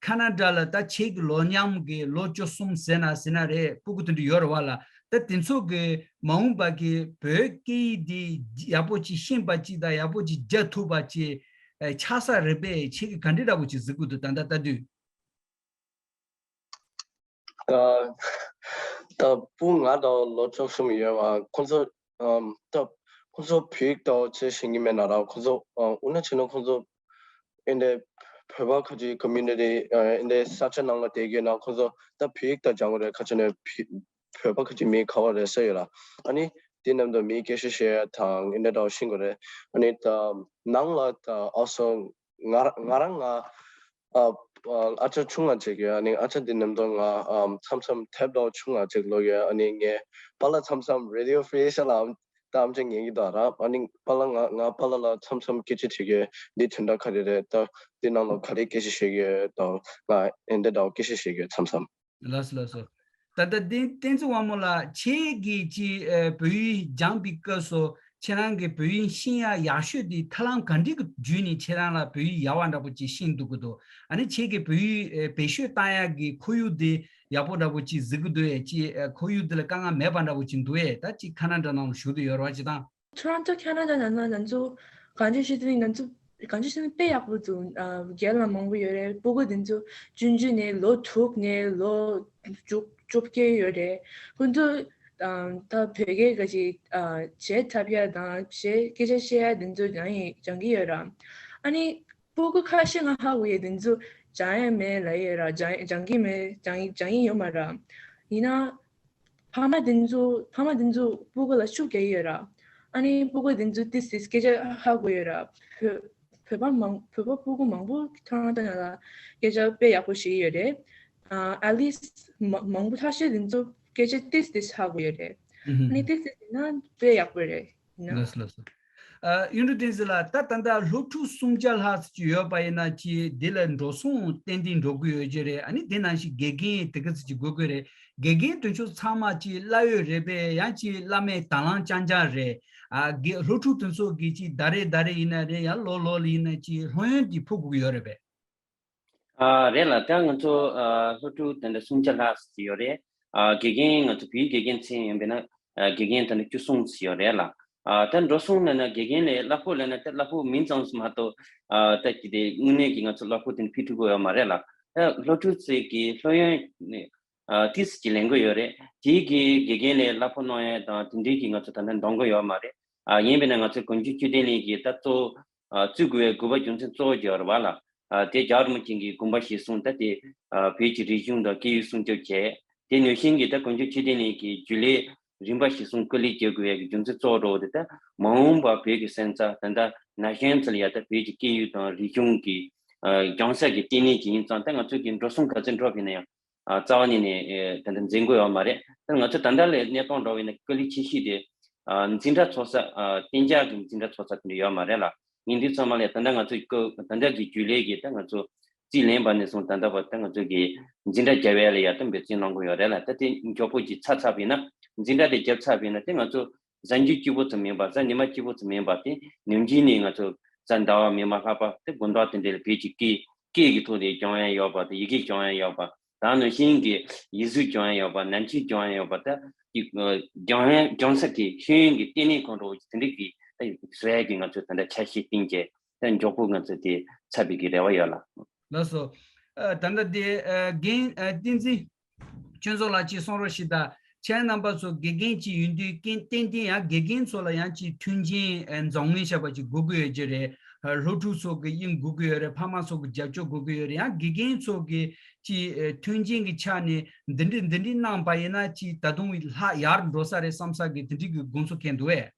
ཁ་ན་ཌ་ལ་ད་ཁྱེད་ཀྱི་ལོ་མཉམ་གི་ལོ་བཅུ་གསུམ་ཟེར་ན་ཟེར་ན་རེད། སྤུ་གུ་དེ་འདྲ་ཡོད་རེད་བ་ལ། ད་དེ་ཚོ་གི་མ་འོངས་པ་གི་བོད་སྐད་ཡིག་འདི་ཡག་པོ་ཅིག་ཤེས་པ་ཅིག་དང་ཡག་པོ་ཅིག་རྒྱག་ཐུབ་པ་ཅིག་ཨ་ཆགས་ས་རེད་པས། ཁྱེད་ཀྱིས་ག་འདྲ་འདྲ་པོ་ཅིག་གཟིགས་ཀྱི་འདུག་ད་ལྟ་ལྟ་དུས། ད་ད་སྤུ་ང་དང་ལོ་བཅུ་གསུམ་ཡོད་པ་ཁོང་ཚོ་ཨམ་ད་ཁོང་ཚོ་བོད་ཡིག་ད་ཅི་ཤེས་ཀྱི་མེད་ན་ར། ཁོང་ཚོ་ཨ་དབུ་ནག་ཆེ་ན་ཁོང་ཚོ་ཨིན་དེ་བོད་པ་ཁ་ཅིག་ཀོ་མུ་ནི་ཊི་ཨ་ཨིན་དེ་ས་ཆ་ནང་ལ་བསྡད་ཀྱི་ན་ཁོང་ཚོ་ད་བོད་ཡིག་ད་སྦྱང་དགོས་རེད། ཁ་ཅིག་ནས་བོད་བོད་པ་ཁ་ཅིག་མི་ཁ་བ་རེད་ཟེར་ཡོད་ར། ཨ་ནི་དེ་རྣམས་དང་མི་སྐད་ཆ་བཤད་ཡ་དང་ཨིན་དེ་འདྲ་ཤེས་དགོས་རེད། ཨ་ནི་ད་ནང་ལ་ད་ཨ་སོ་ང་ར་ང་རང་ང་ཨ་ཨ་ཨ་ཅག་ཆུང་ང་ཅིག་ཡོད། ཨ་ནི་ཨ་ཅག་འདི་ནམ་དུ་ང་ཨམ་མཚམས་མཚམས་དེབ་དང་ཆུང་ང་ཅིག་ཀློག་ཡོད། ཨ་ནི་ངའི་པཱ་ལགས་མཚམས་མཚམས་རེ་ཌི་ཡོ་ཧྥི་རི་ཨེ་ཤ་ལ་ཨམ་ད་ཨམ་ཅིག་ཉན་གྱི་འདུག་ར། ཨ་ནི་པཱ་ལགས་ང་ང་པཱ་ལགས་ལ་མཚམས་མཚམས་སྐད་ཆ་དྲི་གི་ཡོད། འདི་དོན་དག་ག་རེ་རེད། ད་འདི་ནང་ལ་ག་རེ་སྐད་ཆ་བཤད་ཀྱི་ཡོད། ད་ང་ཨེ་འདི་འདྲ་སྐད་ཆ་བཤད་ཀྱི་ཡོད་མཚམས་མཚམས། ལགས་སོ་ལགས་སོ། ད་ལྟ་བསྟན་བསྟན་འཛིན་དབང་མོ་ལགས། ཁྱེད་ཀྱིས་ཅིག་ཨ་བོད་ཡིག་སྦྱངས་པའི་སྐབས་སུ་ཁྱེད་རང་གིས་བོད་ཡིག་ཤེས་ཡ་ཡག་ཤོས་དེ་ཐབས་ལམ་ག་འདྲ་གི་བརྒྱུད་ནས་ཁྱེད་རང་ལ་བོད་ཡིག་ཡག་པ་འདྲ་པོ་ཅིག་ཤེས་འདུག་གི་འདུག་ཨ་ནི་ཁྱེད་ཀྱིས་བོད་ཡིག་ཨ་བེད་སྤྱོད་བཏང་ཡག་གི་ཁོར་ཡུག་དེ་ཡག་པོ་འདྲ་པོ་ཅིག་གཟིགས་ཀྱི་འདུག་གས། ཅིག་ཨ་ཁོར་ཡུག་དེ་ལ་དཀའ་ངལ་མེད་པ་འདྲ་པོ་ཅིག་འདུག་གས། ད་ཅིག་ཁ་ན་ཌ་ནང་ལ་བཞུགས་བསྡད་ཡོད་རེད་བ། ཅིག་དང་། ཊོ་རོན་ཊོ་ཁ་ན་ཌ་ནང་ན་ང་ཚོ་གང་ཅི་ཞིག་དེ་ནི་ང་ཚོ་གང་ཅི་ཞིག་དེ་དཔེ་ཡག་པོ་འདུག་ཨ་རྒན་ལགས་མང་པོ་ཡོད་རེད། སྤུ་གུ་དེ་ཚོ་ཆུང་ཆུང་ནས་ལོ་དྲུག་ནས་ལོ་བཅུ་བཅོ་བརྒྱད་ཡོད་རེད། ཁོང་ཚོ་ཨ་ད་བོད་སྐད་ག་ཅིག་ཨ་བྱེད་ཐབས་ཡ་དང་བྱེད་སྐད་ཆ་བཤད་ཡ་དེ་ཚོ་སྦྱང་ཡི་སྦྱང་གི་ཡོད་ར། ཨ་ནི་སྤུ་གུ་ཁ་ཤས་ང་ཧ་གོ་ཡི་དེ་ཚོ་སྦྱང་ཡ་མེད་ལབ་ཡོད་ར། སྦྱང་སྦྱང་གི་མེད། སྦྱང་ཡི་སྦྱང་ཡི་ཡོད་མ་ར། ཡིན་ན། ཕ་མ་དེ་ཚོ་ཕ་མ་དེ་ཚོ་སྤུ་གུ་ལ་ཤུགས་རྒྱག་གི་ཡོད་ར། ཨ་ནི་སྤུ་གུ་དེ་ཚོ་ཏིས་ཏིས་སྐད་ཆ་ཧ་གོ་ཡོད་ར། བོད་བོད་པ་མང་བོད་པ་སྤུ་གུ་མང་པོ་ཐང་ཐང་ལ་སྐད་ཆ་དཔེ་ཡག་པོ་ཤེས་ཀྱི་ཡོད་རེད། ཨ་ཨ་ལིས་མ་མང་པོ་ཐག་ཤད་དེ་ཚོ་སྐད་ཆ་ཏིས་ཏིས་ཧ་གོ་ཡོད་རེད། ཨ་ནི་ཏིས་ཏིས་ཡིན་ན་དཔེ་ཡག་པོ་རེད། ཡིན་ན། ལགས་སོ་ལགས་སོ། ཨ་གཡུང་དྲུང་བསྟན་འཛིན་ལགས། ད་ད་ལྟ་སློབ་ཕྲུག་སུམ་བརྒྱ་ལྷག་ཅིག་ཡོད་པ་ཡིན་ན་ཅིག་འདི་ལ་འགྲོ་སོང་ཏན་ཏན་འགྲོ་གི་ཡོད་ཀྱི་རེད། ཨ་ནི་དེ་ནང་བཞིན་དགེ་རྒན་དེ་ག་ཚོད་ཅིག་དགོས་ཀྱི་རེད། དགེ་རྒན་དེ་ཚོ་ཚང་མ་ཅིག་གླ་ཡོད་རེད་པས། ཡང་ཅིག་གླ་མེད་དང་བླངས་རྐྱང་རྐྱང་རེད། ཨ་དགེ་སློབ་ཕྲུག་དེ་ཚོ་གི་ཅིག་ཟླ་རེ་ཟླ་རེ་ཡིན་ན་རེད། ཡང་ལོ་ལོ་ལ་ཡིན་ན་ཅིག་སློབ་ཡོན་དེ་ཕུལ་དགོས་ཀྱི་ཡོད་རེད་པས། ཨ་རེད་ལགས། ད་ང་ཚོ་ཨ་སློབ་ཕྲུག་དེ་འདྲ་སུམ་བརྒྱ་ལྷག་ཙམ་ཡོད་རེད། ཨ་དགེ་རྒན་ང་ཚོ་བོད་ཡིག་དགེ་རྒན་ཚན་ཡིན་པས་ན་ཨ་དགེ་རྒན་དེ་འདྲ་བཅུ་གསུམ་ཙམ་ཡོད་རེད་ལགས། ཨ་ད་འགྲོ་སོང་ལབ་ན་དགེ་རྒན་ལས་གླ་ཕོགས་ལབ་ན་ད་གླ་ཕོགས་མིང་ཙམ་མ་གཏོགས་ཨ་ད་ཅི་དེ་དངོས་གནས་ཀྱི་ང་ཚོ་གླ་ཕོགས་དེ་འདྲ་ཕུལ་ཐུབ་ཀྱི་ཡོད་མ་རེད་ལགས། ད་སློབ་ཕྲུག་ཚོས་ཀྱི་སློབ་ཡོན་ནི་ཨ་ཏིས་ཀྱི་ལེན་གྱི་ཡོད་རེད། དེའི་གི་དགེ་རྒན་ལས་གླ་ཕོགས་གནང་ཡ་དང་དེ་འདྲའི་གི་ང་ཚོ་ད་ལྟ་འདང་གི་ཡོད་མ་རེད། ཨ་ཡིན་པས་ན་ང་ཚོ་གངས་ལྗོངས་ཆོས་ལྡན་གླིང་གི་ད་གཙོ་ཨ་བཙུགས་དགོས་པའི་དགོས་པ་རྒྱུ་མཚན་གཙོ་བོ་ཅིག་ཡོད་རེད་བ་ལགས། ཨ་དེ་རྒྱལ་བ་རིན་པོ་ཆེ་གི་དགོངས་པ་གཞིར་བཟུང་ད་དེ་ཨ་བོད་ཀྱི་རིག་གཞུང་དང་སྐད་ཡིག་སྲུང་སྐྱོབ་བྱས། དེ་ནང་བཞིན་གྱི་ད་གངས་ལྗོངས་ཆོས་ལྡན་གླིང་གི་རྒྱུན་ལས་རིམ་པ་གཞིར་བཟུང་སྐུ་ལས་བསྐྱོན་དགོས་པའི་རྒྱུ་མཚན་གཙོ་བོ་དེ་ད་མ་འོངས་པ་བོད་ཀྱི་སོན་རྩ་ད་ལྟ་ན་གཞོན་ཚོ་ལ་ཡ་ད་བོད་ཀྱི་སྐད་ཡིག་དང་རིག་གཞུང་གི་ཨ་སྦྱང་ས་གི་ལྟེ་གནས་ཅིག་ཡིན་ཙང་། ད་ང་ཚོ་གི་འགྲོ་སོང་ག་ཚོད་འགྲོ་བ་ཡིན་ན་ཡང་ཨ་རྩ་བ་ཉིད་ནས་ཨེ་ད་ལྟ་འཛིན་གྱི་ཡོད་མ་རེད། ད་ང་ཚོ་ད་ལྟ་ལ་གནས་སྟངས་འདྲ་བོ་ཡིན་ན་དཀའ་ལས་ཆེ་ཤོས་དེ་ཨ་འཛིན་གྲྭ་ཚོགས་ས་ཨ་གཏན་འཇགས་ཀྱི་འཛིན་གྲྭ་ཚོགས་ས་དེ་འདྲ་ཡོད་མ་རེད་ལགས། ཡིན་དུས་ཚང་མ་ལ་ད་ལྟ་ང་ཚོ་ཀོ་ད་ལྟ་གི་རྒྱུན་ལས་ཀྱི་ད་ང་ཚོ་རྩིས་ལེན་པ་ནས་བཟུང་ད་ལྟ་བར་ད་ང་ཚོ་གི་འཛིན་གྲྭ་རྒྱབ་ཡ་ལ་ཡ་ད་འབད་བརྩོན་གནང་གི་ཡོད་རེད་ལགས། ད་དེ་མགྱོགས་པོ་ཅིག་ཚར་ཚར་བ་ཡིན་ན་འཛིན་གྲྭ་དེ་རྒྱབ་ཚར་བ་ཡིན་ན་དེ་ང་ཚོ་གཟའ་མཇུག་གཅིག་པོ་ཙམ་མིན་པར་གཟའ་ཉི་མ་གཅིག་པོ་ཙམ་མིན་པར་དེ་ནམ་རྒྱུན་ནས་ང་ཚོ་གཟའ་ཟླ་བ་མིན་པར་ལྷག་པར་དེ་དགོང་དག་དེ་འདྲ་ལ་བོད་ཀྱི་སྐད་སྐད་ཀྱི་ཐོག་ནས་སྦྱང་ཡ་ཡོད་པ་དང་ཡི་གེ་སྦྱང་ཡ་ཡོད་པ་དང་ནང་བཞིན་གྱི་ཡིག་གཟུགས་སྦྱང་ཡ་ཡོད་པ་ནང་ཆོས་སྦྱང་ཡ་ཡོད་པ་ད་ཡིག་སྦྱང་ཡ་སྦྱང་ས་ཀྱི་ཤེས་ཡོན་གྱི་ལྟེ་གནས་ཁོང་ཁྲོ་དེ་འདྲ་གི་ད་བཟོ་ཡ་གི་ང་ཚོས་ད་ལྟ་འཆར་གཞི་བཏིང་བྱས་ད་མགྱོགས་པོ་ང་ཚོས་དེ་ཚར་བའི་གི་རེ་བ་ཡོད་ལགས། ལགས་སོ། ཨ་ད་ལྟ་དེ་ཨ་རྒན་ཨ་བསྟན་འཛིན་ཆོས་ཚོགས་ལགས་ཀྱིས་གསུང་རོགས་ཞུ་དང་། ཁྱེད་རྣམ་པ་ཚོ་དགེ་རྒན་ཅིག་ཡིན་དུས་ཀྱང་ཏན་ཏན་ཡང་དགེ་རྒན་ཚོ་ལ་ཡང་ཅིག་མཐུན་རྐྱེན་ཨ་འཛོམས་མིན་བྱས་པ་ཅིག་དགོས་ཀྱི་ཡོད་ཀྱི་རེད། ཨ་སློབ་ཕྲུག་ཚོ་གི་དབྱིངས་དགོས་ཀྱི་ཡོད་རེད། ཕ་མ་ཚོ་གི་རྒྱབ་སྐྱོར་དགོས་ཀྱི་ཡོད་རེད། ཡང་དགེ་རྒན་ཚོ་གི་ཅིག་ཨ་མཐུན་རྐྱེན་གྱི་ཆ་ནས་འདི་འདྲ་འདི་འདྲ་གནང་པ་ཡིན་ན་ཅིག་ད་དུང་ལྷག་ཡར་འགྲོ་ས་རེད་བསམ་ས་གི་དེ་འདྲ་གི་དགོངས་ཚུལ་མཁན་འདུག་བས།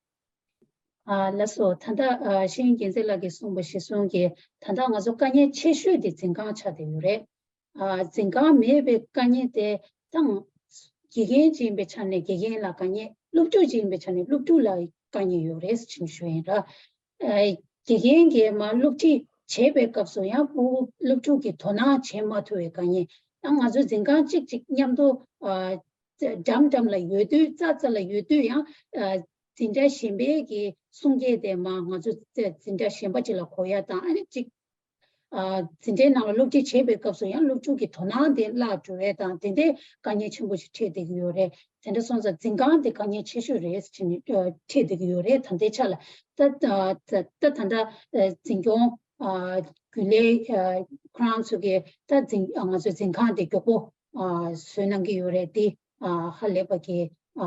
ཨ་ལགས་སོ། ད་ལྟ་ཨ་ཤེས་ཡོན་རྒྱལ་མཚན་ལགས་ཀྱིས་གསུངས་པ་གཞིར་བཟུང་གིས་ད་ལྟ་ང་ཚོ་དཀའ་ངལ་ཆེ་ཤོས་དེ་འཛིན་ཁང་ཆགས་བསྡད་ཡོད་རེད། ཨ་འཛིན་ཁང་མེད་པའི་དཀའ་ངལ་དེ་ད་དགེ་རྒན་ཅིག་ཡིན་པའི་ཆ་ནས་དགེ་རྒན་ལ་དཀའ་ངལ། སློབ་ཕྲུག་ཅིག་ཡིན་པའི་ཆ་ནས་སློབ་ཕྲུག་ལ་དཀའ་ངལ་ཡོད་རེད་ཅེས་ཞུ་ཡིན་ལ། ཨ་དགེ་རྒན་གྱིས་མར་སློབ་ཁྲིད་བྱེད་པའི་སྐབས་སུ་ཡང་ཕྲུ་གུ་སློབ་ཕྲུག་གིས་དོ་སྣང་བྱེད་མ་ཐུབ་པའི་དཀའ་ངལ། ད་ང་ཚོ་འཛིན་ཁང་གཅིག་གཅིག་མཉམ་དུ་ཨ་འགྲམ་འགྲམ་ལ་ཡོད་དུས་རྩ་རྩ་ལ་ཡོད་དུས་ཡང་ཨ་འཛིན་གྲྭ་གཞན་པའི་གི་གསུང་སྐད་དེ་མར་ང་ཚོ་འཛིན་གྲྭ་གཞན་པ་ཅིག་ལ་གོ་ཡ་དང་། ཨ་ནི་གཅིག་ཨ་འཛིན་གྲྭའི་ནང་ལ་སློབ་ཁྲིད་བྱེད་པའི་སྐབས་སུ་ཡང་སློབ་ཕྲུག་གི་དོ་སྣང་དེ་བརླག་འགྲོ་ཡས་དང་། དེ་འདྲའི་དཀའ་ངལ་ཆེན་པོ་ཞིག་འཕྲད་བསྡད་ཀྱི་ཡོད་རེད། དེ་འདྲ་སོང་ཙང་འཛིན་ཁང་དེ་དཀའ་ངལ་ཆེ་ཤོས་རེད་ཟེར་ནས་ཨ་འཕྲད་བསྡད་ཀྱི་ཡོད་རེད། ད་ལྟའི་ཆ་ལ་ད་ད་ད་ད་ད་ལྟ་ཨ་འཛིན་སྐྱོང་ཨ་རྒྱུན་ལས་ཨ་ཁོ་རང་ཚོ་གིས་ད་འཛིན་ཨ་ང་ཚོའི་འཛིན་ཁང་དེ་མགྱོགས་པོ་ཨ་བཟོས་གནང་གི་ཡོད་རེད། དེ་ཨ་ཧ་ལས་པ་གི་ཨ་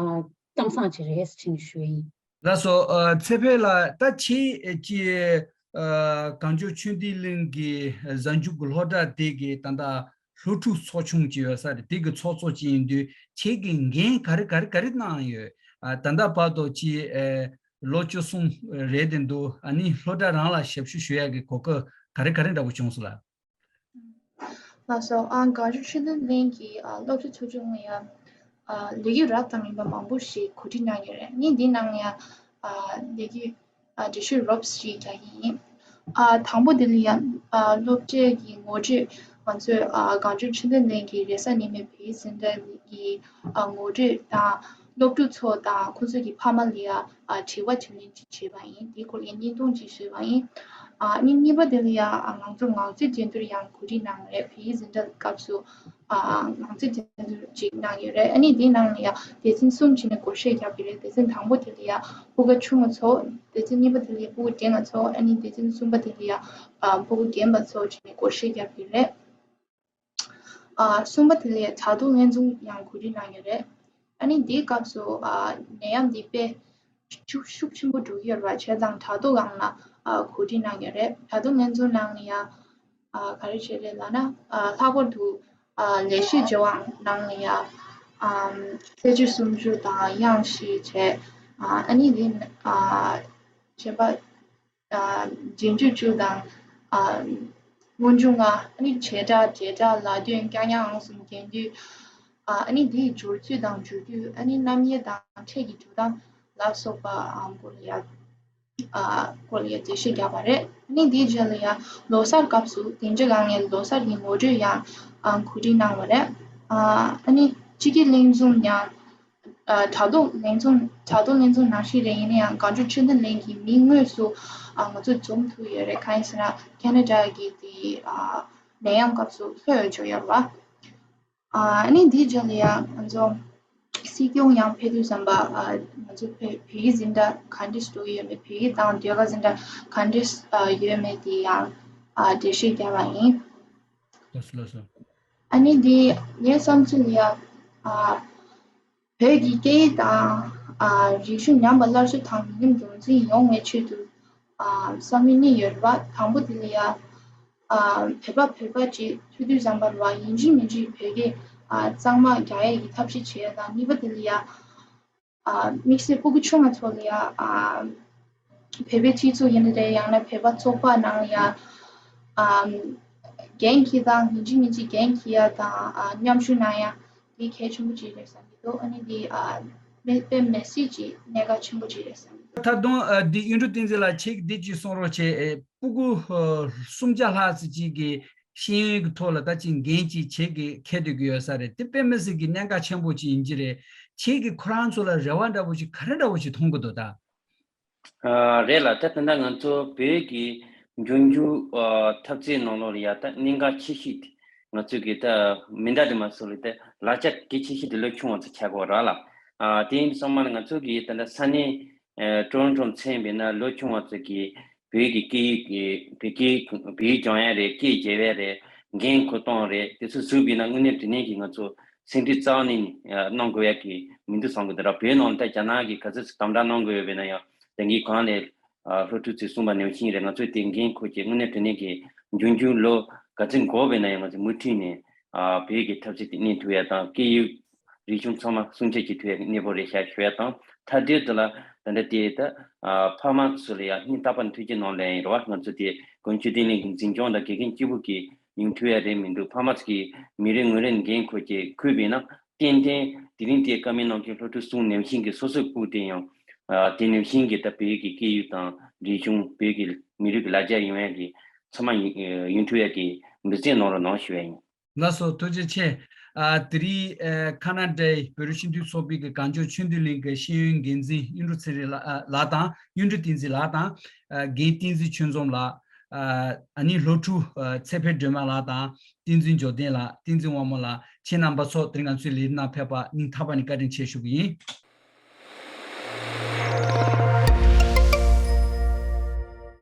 གཏམ་བཟང་ཅིག་རེད་ཟེར་ནས་ཞུ་ཡིན། ལགས་སོ། ཨ་ཚེ་འཕེལ་ལགས། ད་ཁྱེད་ཀྱིས་ཨ་གངས་ལྗོངས་ཆོས་ལྡན་གླིང་གི་གཟའ་མཇུག་གི་སློབ་གྲྭ་དེ་གི་ད་ལྟ་སློབ་ཕྲུག་ཚོགས་ཆུང་ཅིག་ཡོད་ས་རེད། དེ་གི་ཚོགས་གཙོ་ཅིག་ཡིན་དུས་ཁྱེད་ཀྱི་འགན་ག་རེ་ག་རེ་ག་རེ་གནང་ཡོད། ཨ་ད་ལྟ་བར་དུ་ཁྱེད་ཨ་ལོ་བཅུ་གསུམ་རེད་དེ་འདུག་ཨ་ནི་སློབ་གྲྭ་རང་ལ་ཞབས་ཞུ་ཞུ་ཡག་གི་གོ་སྐབས་ག་རེ་ག་རེ་འདྲ་པོ་བྱུང་སོང་ལགས། ལགས་སོ། ཨ་གངས་ལྗོངས་ཆོས་ལྡན་གླིང་གི་ཨ་སློབ་ཕྲུག་ཚོགས་ཆུང་ལ་ཡང་ཨ་ལས་འགུལ་རབ་དང་རིམ་པ་མང་པོ་ཞིག་གོ་སྒྲིག་གནང་ཡོད་རེད། ཨ་ནི་འདིའི་ནང་ལ་ཡང་ཨ་ལས་འགུལ་ཨ་འགྲེལ་བཤད་རོབ་ཞིག་རྒྱག་གི་ཡིན། ཨ་དང་པོ་དེ་ལ་ཡང་ཨ་སློབ་གྲྭའི་གི་ངོ་སྤྲོད། ང་ཚོས་ཨ་གངས་ལྗོངས་ཆོས་ལྡན་གླིང་གི་རེས་གཟའ་ཉི་མའི་བོད་ཡིག་འཛིན་གྲྭ་གི་ཨ་ངོ་སྤྲོད་དང་། སློབ་ཕྲུག་ཚོ་དང་ཁོ་ཚོ་གི་ཕ་མ་ལ་ཡང་ཨ་དྲི་བ་དྲིས་ལན་ཅིག་བྱས་པ་ཡིན། དེའི་སྐོར་ལ་བརྙན་ཐུང་ཅིག་བཟོས་པ་ཡིན། ཨ་ནི་གཉིས་པ་དེ་ལ་ཡང་ཨ་ང་ཚོ་ངག་རྩིས་འགྲན་བསྡུར་ཡང་གོ་སྒྲིག་གནང་བ་རེད། བོད་ཡིག་འཛིན་གྲྭ་སྐབས་སུ་ཨ་ངག་རྩིས་འགྲན་བསྡུར་ཅིག་གནང་ཡོད་རེད། ཨ་ནི་དེའི་ནང་ལ་ཡང་སྡེ་ཚན་གསུམ་བྱས་ནས་སྒོར་གཞས་བརྒྱབ་ཡོད་རེད། སྡེ་ཚན་དང་པོ་དེ་ལ་ཡང་ཕྲུ་གུ་ཆུང་བ་ཚོ། སྡེ་ཚན་གཉིས་པ་དེ་ལ་ཡང་ཕྲུ་གུ་རྒན་པ་ཚོ། ཨ་ནི་སྡེ་ཚན་གསུམ་པ་དེ་ལ་ཡང་ཨ་ཕྲུ་གུ་རྒན་པ་ཚོ་བྱས་ནས་སྒོར་གཞས་བརྒྱབ་ཡོད་རེད། ཨ་གསུམ་པ་དེ་ལ་དྲ་ཐོག་ལེན་འཛུགས་ཡང་གོ་སྒྲིག་གནང་ཡོད་རེད། ཨ་ནི་འདིའི་སྐབས་སུ་ཨ་ནད་ཡམས་འདི་དཔེ་ཤུགས་ཤུགས་ཆེན་པོ་འགྲོ་གི་ཡོད་རེད་པ། བྱས་ཙང་དྲ་ཐོག་སྒང་ལ་ཨ་གོ་སྒྲིག་གནང་ཡོད་རེད། དྲ་ཐོག་ལེན་འཛུགས་ནང་ལ་ཡང་ཨ་ག་རེ་བྱས་རེད་ལབ་ན། ཨ་ལྷག་པར་དུ་ཨ་ལས་གཞི་བྱེད་པ་ནང་ལ་ཡང་ཨམ་ཚེས་བཅུ་སུམ་ཅུ་དང་གཡང་གཞིས་བྱས། ཨ་ཨ་ནི་འདི་ཨ་བྱས་པ། ཨ་རྗེས་འཇུག་བཅུ་དང་། ཨ་སྔོན་འཇུག་ལྔ། ཨ་ནི་བྱེ་བྲག་འབྲེལ་སྒྲ་ལ་དོན་རྐྱང་རྐྱང་ཨང་གསུམ་རྒྱན་སྡུད། ཨ་ཨ་ནི་འདིའི་སྦྱོར་ཚུལ་དང་འཇུག་ཚུལ། ཨ་ནི་རྣམ་དབྱེ་དང་ཕྲད་ཀྱི་འཇུག་སྟངས་ལ་སོགས་པ་ཨ་སྐོར་ལ་ཡ་ཨ་སྐོར་ལ་ཡ་འགྲེལ་བཤད་བརྒྱབ་པ་རེད། ཨ་ནི་འདིའི་རྗེས་ལ་ཡ་ལོ་གསར་སྐབས་སུ་བདེ་འཇགས་ལ་ངས་ལོ་གསར་གྱི་ངོ་སྤྲོད་ཡང་ཨ་གོ་སྒྲིག་གནང་བ་རེད། ཨ་ཨ་ནི་སྤྱི་ཁྱབ་ལྷན་འཛོམས་ཡང་། ཨ་དྲ་ཐོག་ལྷན་འཛོམས། དྲ་ཐོག་ལྷན་འཛོམས་ནང་བཞིན་རེད། ཡིན་ན་ཡང་གངས་ལྗོངས་ཆོས་ལྡན་གླིང་གི་མིང་དངོས་སུ་ཨ་ང་ཚོ་འཛོམས་ཐུབ་ཡོད་རེད། གང་ཡིན་ཟེར་ན་ཁེ་ན་ཌ་གི་དེ་ཨ་ནད་ཡམས་སྐབས་སུ་ལྷོད་འཇོག་ཡོད་རེད་པ། ཨ་ནི་འདིའི་རྗེས་ལ་ཡང་ང་ཚོ་སྲིད་སྐྱོང་ཡང་ཕེབས་དུས་ཙམ་པ་ཨ་ང་ཚོ་བོད་བོད་ཡིག་འཛིན་གྲྭ་ག་འདྲས་འགྲོ་གི་ཡོད་མེད། བོད་ཡིག་དང་ཟློས་གར་འཛིན་གྲྭ་ག་འདྲས་ཨ་ཡོད་མེད་དེ་ཡང་ཨ་འགྲེལ་བཤད་བརྒྱབ་པ་ཡིན། ལགས་སོ་ལགས་སོ། ཨ་ནི་འདི་ངའི་བསམ་ཚུལ་ལ་ཡང་ཨ། བོད་ཀྱི་སྐད་ཡིག་དང་། ཨ་རིག་གཞུང་ཉམས་པ་སླར་གསོ་དང་མི་ཉམས་རྒྱུན་འཛིན་ཡོང་བའི་ཆེད་དུ། ཨ་བསམ་ཡུལ་གཉིས་ཡོད་རེད་པ། དང་པོ་དེ་ལ་ཡ། ཨ་བོད་པ་བོད་པ་ཅིག་ཐུག་དུས་ཙམ་པ་རེད་པ། ཡིན་གཅིག་མིན་གཅིག་བོད་སྐད་ཨ་གཙང་མ་རྒྱག་ཡས་ཀྱི་ཐབས་ཤེས་བྱེད་ཡས་དང་། གཉིས་པ་དེ་ལ་ཡ། ཨ་དམིགས་བསལ་སྤུ་གུ་ཆུང་བ་ཚོ་ལ་ཡ། ཨ་བོད་པའི་སྤྱི་ཚོགས་ཡིན་ན་རེད། ཡང་ན་བོད་པ་ཚོགས་པ་ནང་ལ་ཡ། ཨ་འགན་འཁྱེར་སྟངས། ཡིན་གཅིག་མིན་གཅིག་འགན་འཁྱེར་ཡ་དང་། ཨ་མཉམ་ཞུགས་གནང་ཡ་དེ་གལ་ཆེན་པོ་ཅིག་རེད་བསམ་གྱི་འདུག་ཨ་ནི་དེ་ཨ་དཔེ་མི་སྲིད་ཀྱི་གནད་འགག་ཆེན་པོ་ཅིག་རེད་བསམ་གྱི་འདུག་ད་དུང་ཨ་འདི་གཡུ་འབྲུག་བསྟན་འཛིན་ལགས། ཁྱེད་འདི་གཅིག་གསུང་རོགས་བྱེད། ཨེ་སྤུ་གུ་ཨ་སུམ་བརྒྱ་ལྷག་ཙམ་ཅིག་གི་ཤེས་ཡོན་གྱི་ཐོག་ལ་ད་ཅིག་འགན་ཅིག་ཁྱེད་ཀྱིས་འཁྱེར་སྡོད་ཀྱི་ཡོད་ས་རེད། དེ་དཔེ་མི་སྲིད་ཀྱི་གནད་འགག་ཆེན་པོ་ཅིག་ཡིན་གྱི་རེད། ཁྱེད་ཀྱིས་ཁོ་རང་ཚོ་ལ་རེ་བ་འདྲ་པོ་ཅིག་ག་རེ་འདྲ་པོ་ཅིག་མཐོང་གི་འདུག་ད། ཨ་རེད་ལགས། ད་ད་ལྟ་ང་ཚོ་བོད་ཀྱི་འབྱུང་འགྱུར་ཨ་འཐབ་རྩོད་ནང་ལོགས་ལ་ཡ་ད་གནད་འགག་ཆེ་ཤོས་དེ་ང་ཚོ་གི་ད་མི་འདྲ་དེ་མ་སོགས་ལ་ད་ལག་ཆ་གལ་ཆེ་ཤོས་དེ་ལོ་ཆུང་བ་ཚོ་ཆགས་ཀྱི་ཡོད་རེད་ལགས། ཨ་དེ་ཡིན་དུས་ཙམ་པ་ལ་ང་ཚོ་གི་ད་ལྟ་ས་གནས་ཨ་ཀྲོན་ཀྲོན་མཚོན་པ་ཡིན་ན་ལོ་ཆུང་བ་ཚོ་གི་བོད་ཀྱི་སྐད་ཡིག་གི་བོད་སྐད་བོད་ཡིག་སྦྱང་ཡ་རེད། སྐད་རྒྱབ་ཡ་རེད། འགན་འཁུར་གཏོང་རེད། དེ་ཚོ་བཟོས་པ་ཡིན་ན་དངོས་གནས་དྲང་གནས་ཀྱི་ང་ཚོ་ སེམས་ཁྲལ་རྩ་བ་ནས་གནང་དགོས་ཡ་གི་མི་འདུག་བསམ་གི་འདུག་ར། བོད་ནང་ལ་ད་རྒྱ་ནག་གིས་ག་ཚོད་ཅིག་དམ་དྲག་གནང་དགོས་ཡོད་པས་ན་ཡང་ད་གིན་གོང་ནས་སློབ་ཕྲུག་ཚོས་གསུངས་པ་ནང་བཞིན་རེད། ང་ཚོས་དེ་འགན་འཁུར་གྱི་དངོས་གནས་དྲང་གནས་ཀྱི་འབྱུང་འགྱུར་ལོ་ག་ཚོད་འགོར་བས་ན་ཡང་ང་ཚོས་མུ་མཐུད་ནས་བོད་ཀྱི་འཐབ་རྩོད་དེ་གནས་ཐུབ་ཡ་དང་སྐད་ཡིག་རིག་གཞུང་ཚང་མ་སྲུང་སྐྱོབ་བྱེད་ཐུབ་ཡ་གི་གནས་བབ་རེད་ཤག་ཞུ་ཡ་དང་། མཐའ་དོན་དུ་ལ་ད་ལྟ་དེ་ད་ཕ་མ་ཚོ་ལ་ཡང་སྙིང་ཐག་པ་ནས་ཐུགས་རྗེ་གནང་ལབ་ཡིན་རེད་བ། ང་ཚོ་དེ་གངས་ལྗོངས་བདེ་ལེགས་ཀྱི་འཛིན་སྐྱོང་དང་དགེ་རྒན་གཅིག་པུ་གིས་ཡོང་ཐུབ་ཡ་རེད་མི་འདུག་ཕ་མ་ཚོ་གིས་མི་རེ་ངོ་རེ་འགན་འཁུར་གྱི་འཁུར་བས་ན་ཏན་ཏན་དེ་རིང་དེ་བཀའ་མོལ་གནང་མཁན་སློབ་ཕྲུག་གསུམ་ནང་བཞིན་གྱི་སོ་སོའི་སྤུ་དེ་ཡང་དེ་ནང་བཞིན་གྱི་ད་བོད་ཀྱི་སྐད་ཡིག་དང་རིག་གཞུང་བོད་ཀྱི་མི་རིགས་ཀྱི་ལ་རྒྱ་ཡོང་ཡ་གི་ཚང་མ་ཡོང་ཐུབ་ཡ་གི་འབད་བརྩོན་གནང་རོགས་གནང་ཞུ་ཡ་ཡིན། ལགས་སོ། ཐུགས་རྗེ་ཆེ། ཨ། དེ་རིང་ཨ་ཁ་ན་ཌའི་བོད་རིགས་སྤྱི་མཐུན་ཚོགས་པའི་གི་གངས་ལྗོངས་ཆོས་ལྡན་གླིང་གི་ཤེས་ཡོན་འགན་འཛིན་གཡུ་འབྲུག་ཚེ་རིང་ལགས་ཨ་ལགས་དང་། གཡུ་འབྲུག་བསྟན་འཛིན་ལགས་དང་། ཨ་རྒན་བསྟན་འཛིན་ཆོས་འཛོམས་ལགས། ཨ་ཨ་ནི་སློབ་ཕྲུག་ཨ་ཚེ་འཕེལ་སྒྲོལ་མ་ལགས་དང་། བསྟན་འཛིན་འབྱོར་ལྡན་ལགས། བསྟན་འཛིན་དབང་མོ་ལགས། ཁྱེད་རྣམ་པ་ཚོ་དེ་རིང་ང་ཚོའི་ལས་རིམ་ནང་ཕེབས་པ་སྙིང་ཐག་པ་ནས་བཀའ་དྲིན་ཆེ་ཞུ་གི་ཡིན།